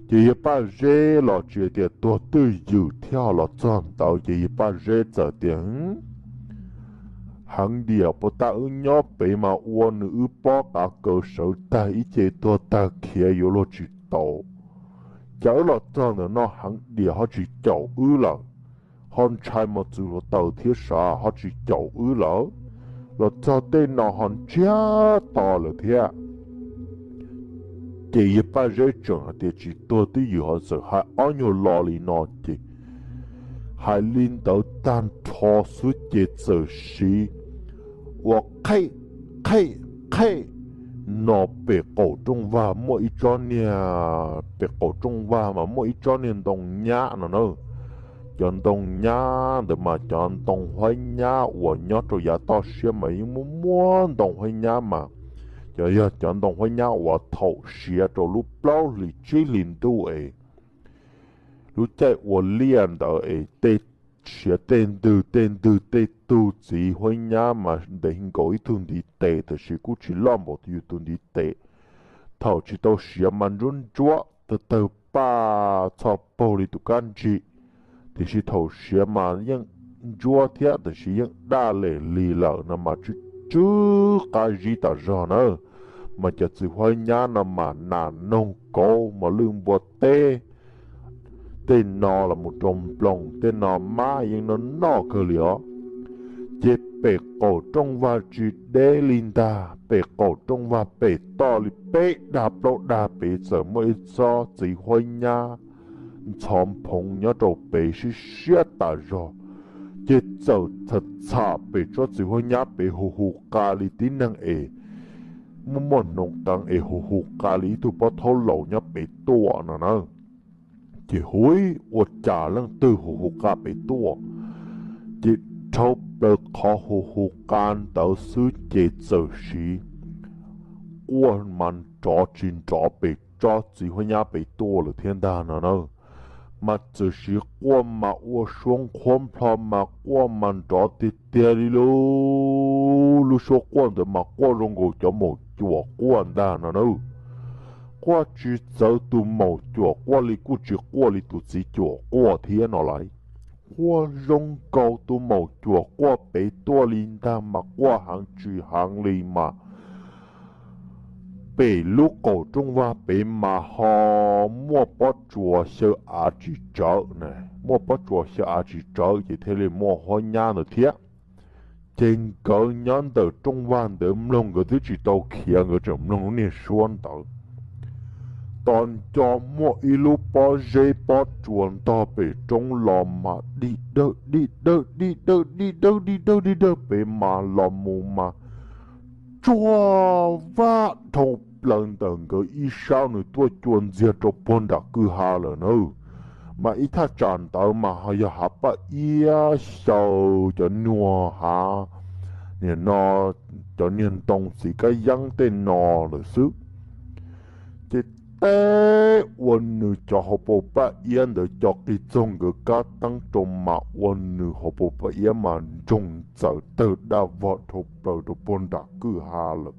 Ces yawg Paj Zeb los tsis tias tuag twj ywm thiab ho los txog ntawd ces yawg Paj Zeb txawm tias, heev diam, puas tas wb nyob pem mas ua nws wb pob qav kaws sawv tag ib ce tuag tag khiav yuav luag tsis tau. Cas wb los txog ntawm no heev diam ho tsis caum wb lawm, ho ntshai mos txwv hluav taws thiab sav ho tsis caum wb lawm, los txog tej no ho ntsiag to lawm thiab. Ces yawg Paj Zeb tseem hais tias tsis tuag twj ywm ho txawm hais ob nyuag lo li no ces hais li ntawd tag nrho xwb ces txawm siv ua qhej qhej qhej no pem qaum rooj vag muaj ib tsob niag, pem qaum rooj vag mas muaj ib tsob niag ntoo nyab no na. Cov ntoo nyab ntawd mas cov ntoo huab nyab uas nyob rau yav toj siab mas yeej muaj muab ntoo huab nyab mas Cov yog cov ntoo huab nyab uas thaum siav rau lub plaub hlis tsib hlis ntuj es lub caij ua liaj ntawd es tej siav tej ntwg tej ntwg tej tug txiv huab nyab mas ntev nkaus ib tug ntiv tes, tiam sis kuj tsis loj npaum yus tus ntiv tes. Thaum tsis tau siav mas ntsuab ntsuab tawg tawg paj txho paug li tus kab ntsig, tiam sis thaum siav mas yeej ntsuab thiab tiam sis yeej daj lem lig lawm no mas tsw tsw qab zib tas zog na. Mas cov txiv huab nyab no mas nas noog kauv mos lwj npua teb tej no los mus rau nploos tej no mas yeej noj noj kawg li os. Ces pem qaum rooj vag tsis deb li ntag, pem qaum rooj vag pem toj li peb dag plaub dag pem txawm muaj ib tsob txiv huab nyab ntxhov phoov nyob rau pem siab siab tas zog. Ces txawm txham txham pem tsob txiv huab nyab pem hu hu qa li tib neeg es muaj muaj hnoov qees es hu hu qa li ib tug pob thaub laus nyob pem tuaj no na. Ces hu ua cas leej twg hu hu qa pem tuaj, ces dhau plaws qhov hu hu qa ntawd xwb ces txawm siv quaj mas nrov tsis nrov pem tsob txiv huab nyab pem tuaj lawm thiab ntag no na. Mas txawm siv quaj mas ua suab nqhuab nplho mas quaj mas nrov tiag tiag li lub, lub suab quaj ntawd mas quaj zoo nkaus cov maum cuam quaj ntag no na. Quaj tsis txawv tus maum cuam quaj li, kuj tsis quaj li tus txiv cuam quaj thiab no lais. Quaj zoo nkaus tus maum cuam quaj pem tuaj li ntag mas quaj heev tsis heev li mas pem lub qaum rooj vag pem mas ho muaj pob tsuas xyaw av tsis tsawv na, muaj pob tsuas xyaw av tsis tsawv ces thiaj li muaj huab nyab ntawd thiab. Ces nkawd nyob ntawm rooj vag ntawd mloog, nkawd twb tsis tau khiav, nkawd tseem mloog lub niag suab ntawd. Tos nco muaj ib lub pob zeb pob tsuas ntog pem roob los mas dig dawj dig dawj dig dawj dig dawj dig dawj dig dawj pem mas los mus mas tsuag vaj dhau plaws ntawm nkawd ib sab, nws tuaj cua ntxiag rau puag nram kwj ha lawm na. Mas ib thaj tsam ntawd mas ho yog hav paj iab xyaw cov nyuag hav, nim no cov niag ntoo txiv kab yeeb tej no lawm xwb. Ces teb ua nws cov hauv paus paj iab ntawd co qis txoog nkawd kab teeb rau mas ua nws hauv paus paj iab mas ntsoog ntxaws tawg daj vog dhau plaws rau puag nram kwj ha lawm.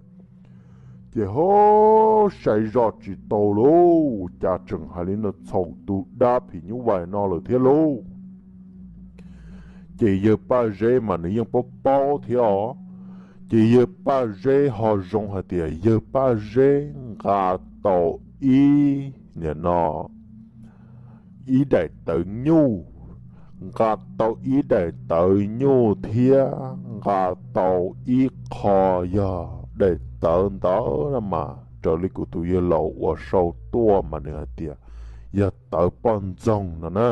Ces ho sai zoj tsis tau lauj, cas tseem hais li no txhaum tus dab phim nyuj vais no lawm thiab lauj. Ces yawg Paj Zeb mas nws yeej paub paub thiab os. Ces yawg Paj Zeb ho zoo hais tias yawg Paj Zeb nqa tau ib, nim no, ib daim tawv nyuj, nqa tau ib daim tawv nyuj thiab nqa tau ib qho yog daim tawv ntawd mas raws li kuv tus yawg laus uas sau tuaj mas nws hais tias yog tawv poj ntxoog no na.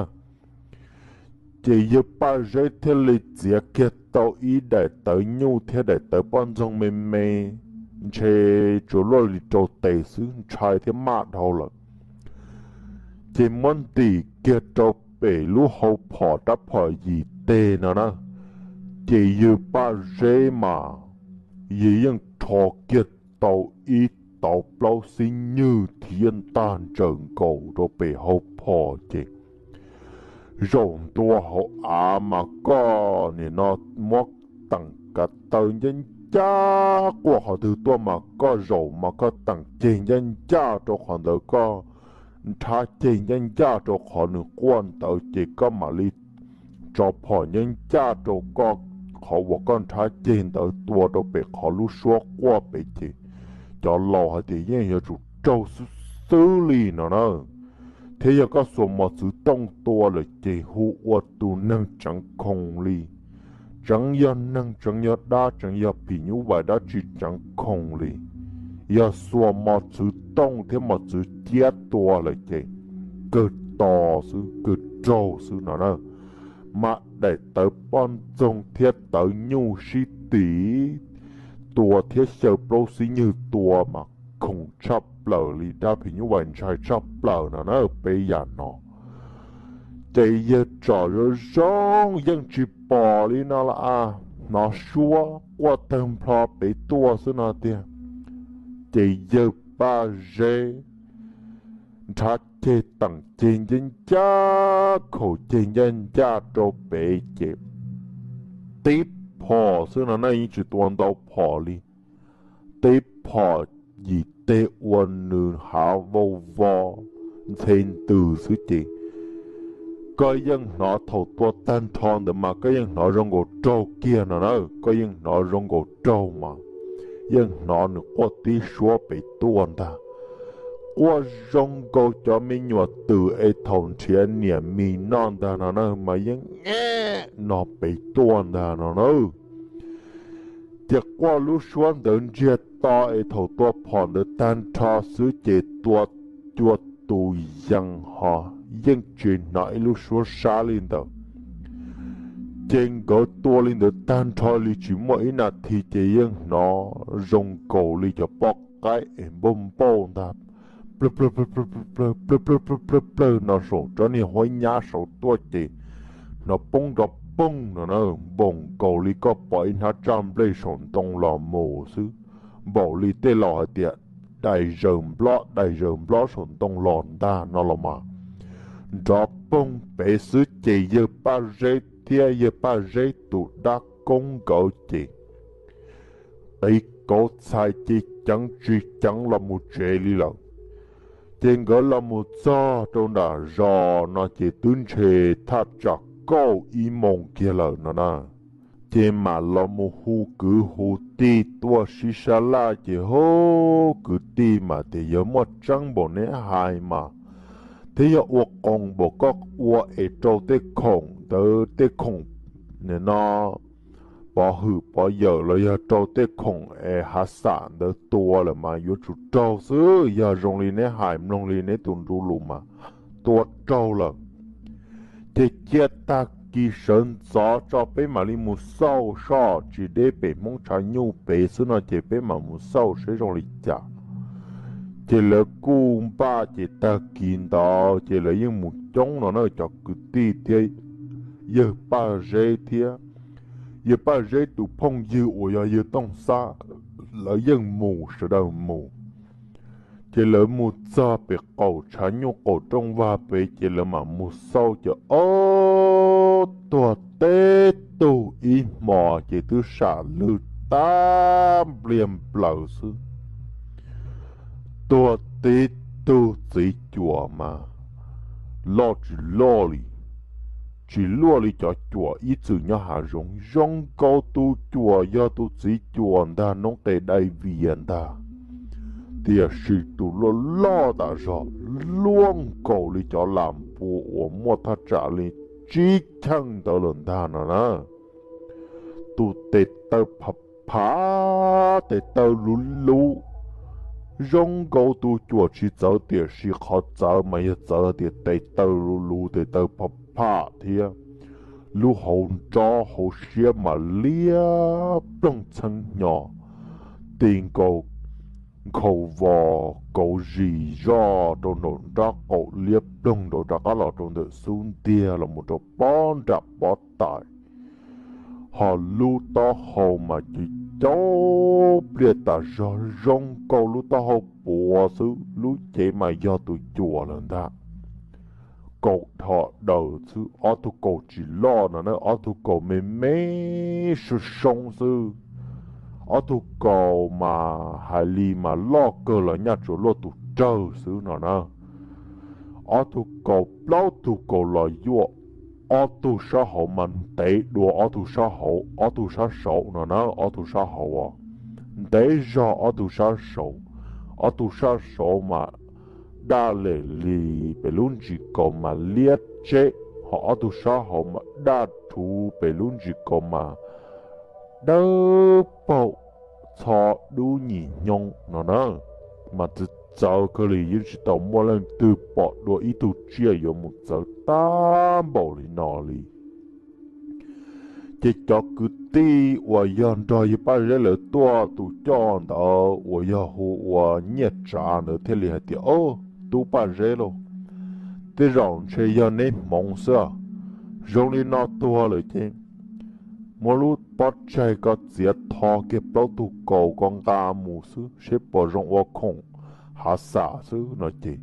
Ces yawg Paj Zeb thiaj li txiav kiag tau ib daim tawv nyuj thiab daim tawv poj ntxoog me me, ntshe tsuas luaj li rau tes xwb, ntshai thiab maj dhau lawm. Ces muab ntim kiag rau pem lub hau phom rab phom yim teg no na. Ces yawg Paj Zeb mas yawg yeej rho kiag tau ib tauv plaub xib nywg thiab ntaj ntsaws nkaus rau pem hau phom ces zaum ntua hauv av mas koj nim no muab teem kav taw ncaj ncaj, quaj qhov twg tuaj mas koj zaum mas koj teem ceg ncaj ncaj rau qhov ntawd, koj nrhab ceg ncaj ncaj rau qhov nws quaj ntawd ces koj mam li tso phom ncaj ncaj rau koj qhov uas koj nrhab ceg ntawd tua rau pem qhov lub suab quaj pem ces cov laus hais tias yeej yuav tsum raug xwb xwb li no na. Thiab yog koj xuas mos txwv tooj tua lawm ces hu ua tus neeg tseev khoom li. Tseev yog neeg, tseev yog dab, tseev yog phim nyuj vais dab tsi tseev khoom li. Yog xuas mos txwv tooj thiab mos txwv ciab tua lawm ces kawg to xwb, kawg raug xwb no na. Mas daim tawv poj ntxoog thiab tawv nyuj sib tis tua thiab xyaw plaub xib nywg tua mas khoom tshaj plaws li, dab phim nyuj vais ntshai tshaj plaws no na peb yam no. Ces yawg tsom zoo zoo yeej tsis pom li no las, hnov suab quaj tawg nplho pem tuaj xwb no tiag. ces yawg Paj Zeb nrhav ceg teem ceg ncaj ncaj, khaum ceg ncaj ncaj rau pem ces tib phom xwb no na, yeej tsis tua ntau phom li, tib phom yim teg ua nws hav vau vo ntxhe ntws xwb ces koj yeej hnov thaum tua tag nrho ntawd mas koj yeej hnov zoo nkaus raug kiag no na, koj yeej hnov zoo nkaus raug mas yeej hnov nws quaj tib suab pem tuaj ntag. Quaj zoo nkaus cov me nyuam twm es thaum nrhiav niam mis noj ntag no na mas yeej no pem tuaj ntag no na. Ces quaj lub suab ntawd ntsiag to es thaum tua phom ntawd tag nrho xwb ces tua cua tus yees ho yeej tsis hnov ib lub suab sab li ntawd. Ces nkawd tua li ntawd tag nrho li tsis muaj ib nas this ces yeej hnov zoo nkaus li cov poj qaib es npauj npauj ntag, plawg plawg plawg plawg plawg plawg plawg plawg plawg no saum tsob niag huab nyab saud tuaj ces hnov poob nrov poog no na, npaum nkaus li koj pom ib hnab tsaj nplej saum ntoo los mus xwb, npaum li tej laus hais tias dais zaws nplob dais zaws nplob saum ntoo los ntag no los mas. Nrov poog pem xwb ces yawg Paj Zeb thiab yawg Paj Zeb tus dab koob nkawd ces qiv kauv txhais ces ceev tsis ceev los mus tsev li lawm. Ces nkawd los mus txog rau nram zos no ces twb ntshe thaj tsam kaum ib moos kiag lawm no na. Ces mam los mus hu kwv hu tij tuaj sib sab laj ces hu kwv tij mas tias yog muaj tseeb npaum neb hais mas thiab yog ua qoos npaum koj ua es rau tej khoom ntawd tej khoom no pov hwm pov yawm los yog rau tej khoom es hav xam ntawd tua lawm mas yuav tsum raug xwb. Yog zoo li neb hais mloog li neb tus nruv lus mas tua raug lawm. Ces cia tag kis sawv ntxov tso peb mam li mus xauj soj tsis deb pem Hmoob tshav nyuj pem xwb no ces peb mam mus xauj saib zoo li cas. Ces lawv kuj npaj ces tag kis ntawd ces lawv yeej mus coob no na, cov kwv tij thiab yawg Paj Zeb thiab yawg Paj Zeb tus phooj ywg uas yog yawg Tooj Xab, lawv yeej mus sawv daws mus. Ces lawv mus txog pem qaum tshav nyuj qaum rooj vag pem ces lawv mam mus xauj ces ob tuag teb tug ib hmos ces twb sam lwj tag npliag nplaws xwb. Tuag tib tug txiv cuam mas loj tsis loj li, tsis luaj li cov cuam ib txwm nyob hav zoov. Zoo nkaus tus cuam yog tus txiv cuam ntag noob qes dai vias ntag, tiam sis tus luaj loj tas zog, luaj nkaus li cov lam pua uas muaj thaj tsam li tsib cheej ntawd lawm ntag no na. Tus tes taw phav phav, tes taw luv luv, zoo nkaus tus cuam tsis txawv tiam sis qhov txawv mas yog txawv tias tes taw luv luv, tes taw phav phav thiab. Lub hauv nrob hauv siab mas liab ploog txheeb hnyo, ti nkaus nkhaus vos kauv zis zoj rau nraum nrab qaum liab ploog nraud rov qab los rau ntawm xub ntiag los mus rau pob nram pob tais. Ho lub taub hau mas cim caub pliaj tas zog, zoo nkaus lub taub hau puav xwb, lub cev mas yog tus cuam lawm ntag. Kaus dhos daws xwb, ob tug kaus tsis loj no na, ob tug kaus me me soo soo xwb. Ob tug kaus mas hais li mas loj kawg los nyaj tsuas luaj tus rawg xwb no na. Ob tug kaus plaub tug kaus los yuaj, ob tug sab hauv mas ntev dua ob tug sab hauv, ob tug sab saud no na, ob tug sab hauv os, ntev zog ob tug sab saud. Ob tug sab saud mas daj lem li pem lub ntsis kaus mas liab tseb, ho ob tug sab hauv mas daj rhuv pem lub ntsis kaus mas dawb paug txho dub nyim hnyo no na. Mas txawv txawv kawg li, yeej tsis tau muaj leej twg pom dua ib tug tsiaj yuav mus txawv tag npaum li no li. Ces cov kwv tij uas yog nrog yawg Paj Zeb lawv tuaj tus coj ntawd uas yog hu ua Nyiaj Tsav ntawd thiaj li hais tias, Au, tub Paj Zeb lauj, tej zaum ntshe yog neb hmoov xwb. Zoo li no tuag lawm ces muab lub pob tsaig ko txiav tho kiag plaub tug kaus ko nqa mus xwb seb puas zoo ua khoom hav xas xwb no ces,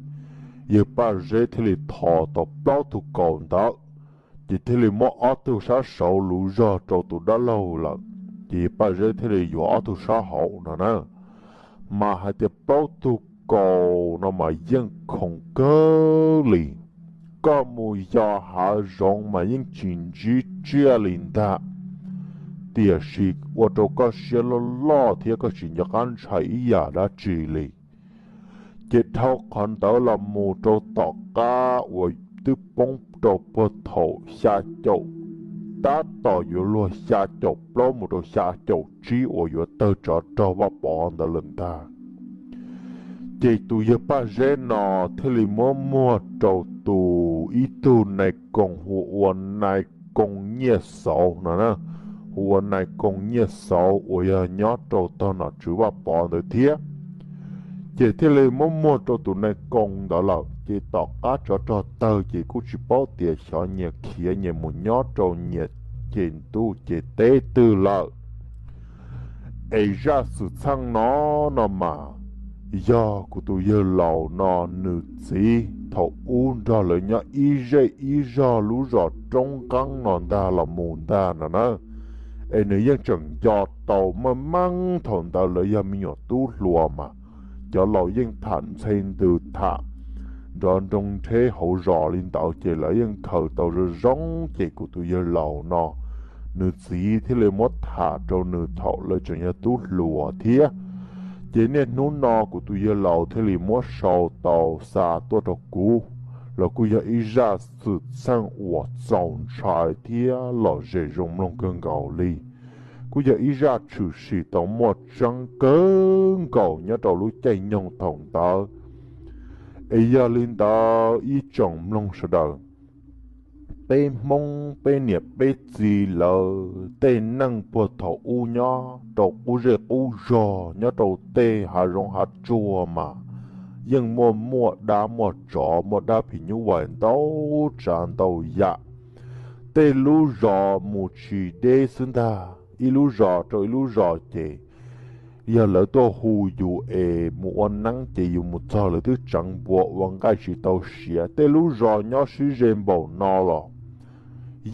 yawg Paj Zeb thiaj li tho tau plaub tug kaus ntawd, ces thiaj li muab ob tug sab saud luv zog rau tus dab laug lawm, ces yawg Paj Zeb thiaj li yuav ob tug sab hauv no na. Mas hais tias plaub tug kaus no mas yeej khoom kawg li, koj mus yos hav zoov mas yeej tsis ntsib tsiaj li ntag, tiam sis ua rau koj siab loj loj thiab koj tsis nco qab ntshai ib yam dab tsi li. Ces dhau qhov ntawd los mus rau tom qab uas twb poob rau puag thaum xya caum, tab tom yuav luag xya caum plaub mus rau xya caum tsib uas yuav tawg tsov rog Vaj Pov ntawd lawm ntag. Ces tus yawg Paj Zeb no thiaj li muab muag rau tus ib tug nais koos hu ua nais koos Nyiaj Xauv no na, hu ua nais koos Nyiaj Xauv uas yog nyob rau tog nom tswv Vaj Pov ntawd thiab. Ces thiaj li muab muag rau tus nais koos ntawd lawm, ces tom qab tsov rog tawg ces kuj tsis paub tias xyov nyias khiav nyias mus nyob rau nyias ces ntuj ces teb twg lawm. Es zaj xwm txheej no, no mas yog kuv tus yawg laus no nws txiv thaum ub nrog lawv nyob ib zej ib zog lub zos roob nqeeb no ntag los mus ntag no na. Es nws yeej tseem nco tau meej meej thaum ntawd lawv yog me nyuam tub hluas mas, cov laus yeej tham ntxhe ntws tham nrov nroo nrheb hauv zos li ntawd ces lawv yeej khaws tau zoo zoo, ces kuv tus yawg laus no nws txiv thiaj li muab tham rau nws thaum lawv tseem yog tub hluas thiab. Ces niaj hnub no kuv tus yawg laus thiaj li muab sau tau xa tuaj rau kuv, los kuj yog ib zaj xwm txheej uas txaus ntshai thiab lom zem zoo mloog kawg nkaus li. Kuj yog ib zaj tshwm sim tau muaj tseeb kawg nkaus nyob rau lub caij nyoog thaum ntawd. Es yog li ntawd ib tsoom mloog sawv daws, peb Hmoob peb niam peb txiv lawv tej neej puag thaum ub nyob rau qub zej qub zog nyob rau tej hav zoov hav tsuag mas yeej muaj muaj dab muaj tsov muaj dab phim nyuj vais ntau tsav ntau yam. Tej lub zos mus tsis deb xwb ntag, ib lub zos rau ib lub zos ces yog lawv tuaj hu yus es mus ua neeb ces yus mus txog lawv twb tseev npua ua nqaij tsis tau siav. Tej lub zos nyob sib ze npaum no los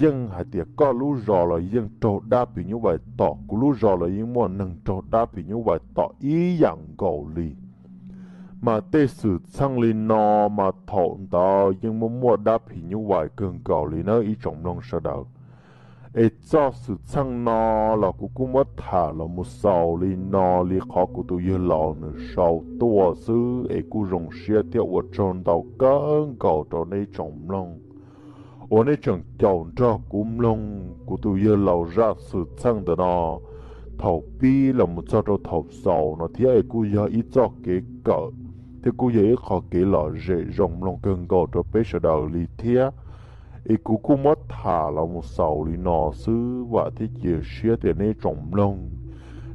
yeej hais tias koj lub zos los yeej raug dab phim nyuj vais tom, kuv lub zos los yeej muaj neeg raug dab phim nyuj vais tom ib yam nkaus li. Mas tej xwm txheej li no mas thaum ntawd yeej muaj muaj dab phim nyuj vais kawg nkaus li na ib tsoom mloog sawv daws. Es txoj xwm txheej no los kuv kuj muab tham los mus xaus li no li qhov kuv tus yawg laus nws sau tuaj xwb es kuj zoo siab thiab ua tsaug ntau kawg nkaus rau nej tsoom mloog uas nej tseem caum nrog kuv mloog kuv tus yawg laus zaj xwm txheej ntawm no thaum pib los mus txog rau thaum xaus no thiab es kuj yog ib txoj kev kawm thiab kuj yog ib qho kev lom zem zoo mloog kawg nkaus rau peb sawv daws li thiab. Es kuv kuj muab tham los mus xaus li no xwb, vam thiab cia siab tias nej tsoom mloog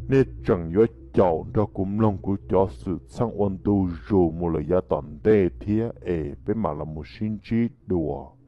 nej tseem yuav caum nrog kuv mloog kuv cov xwm txheej ua ntu zus mus lawm yav tom ntej thiab es peb mam los mus sib ntsib dua.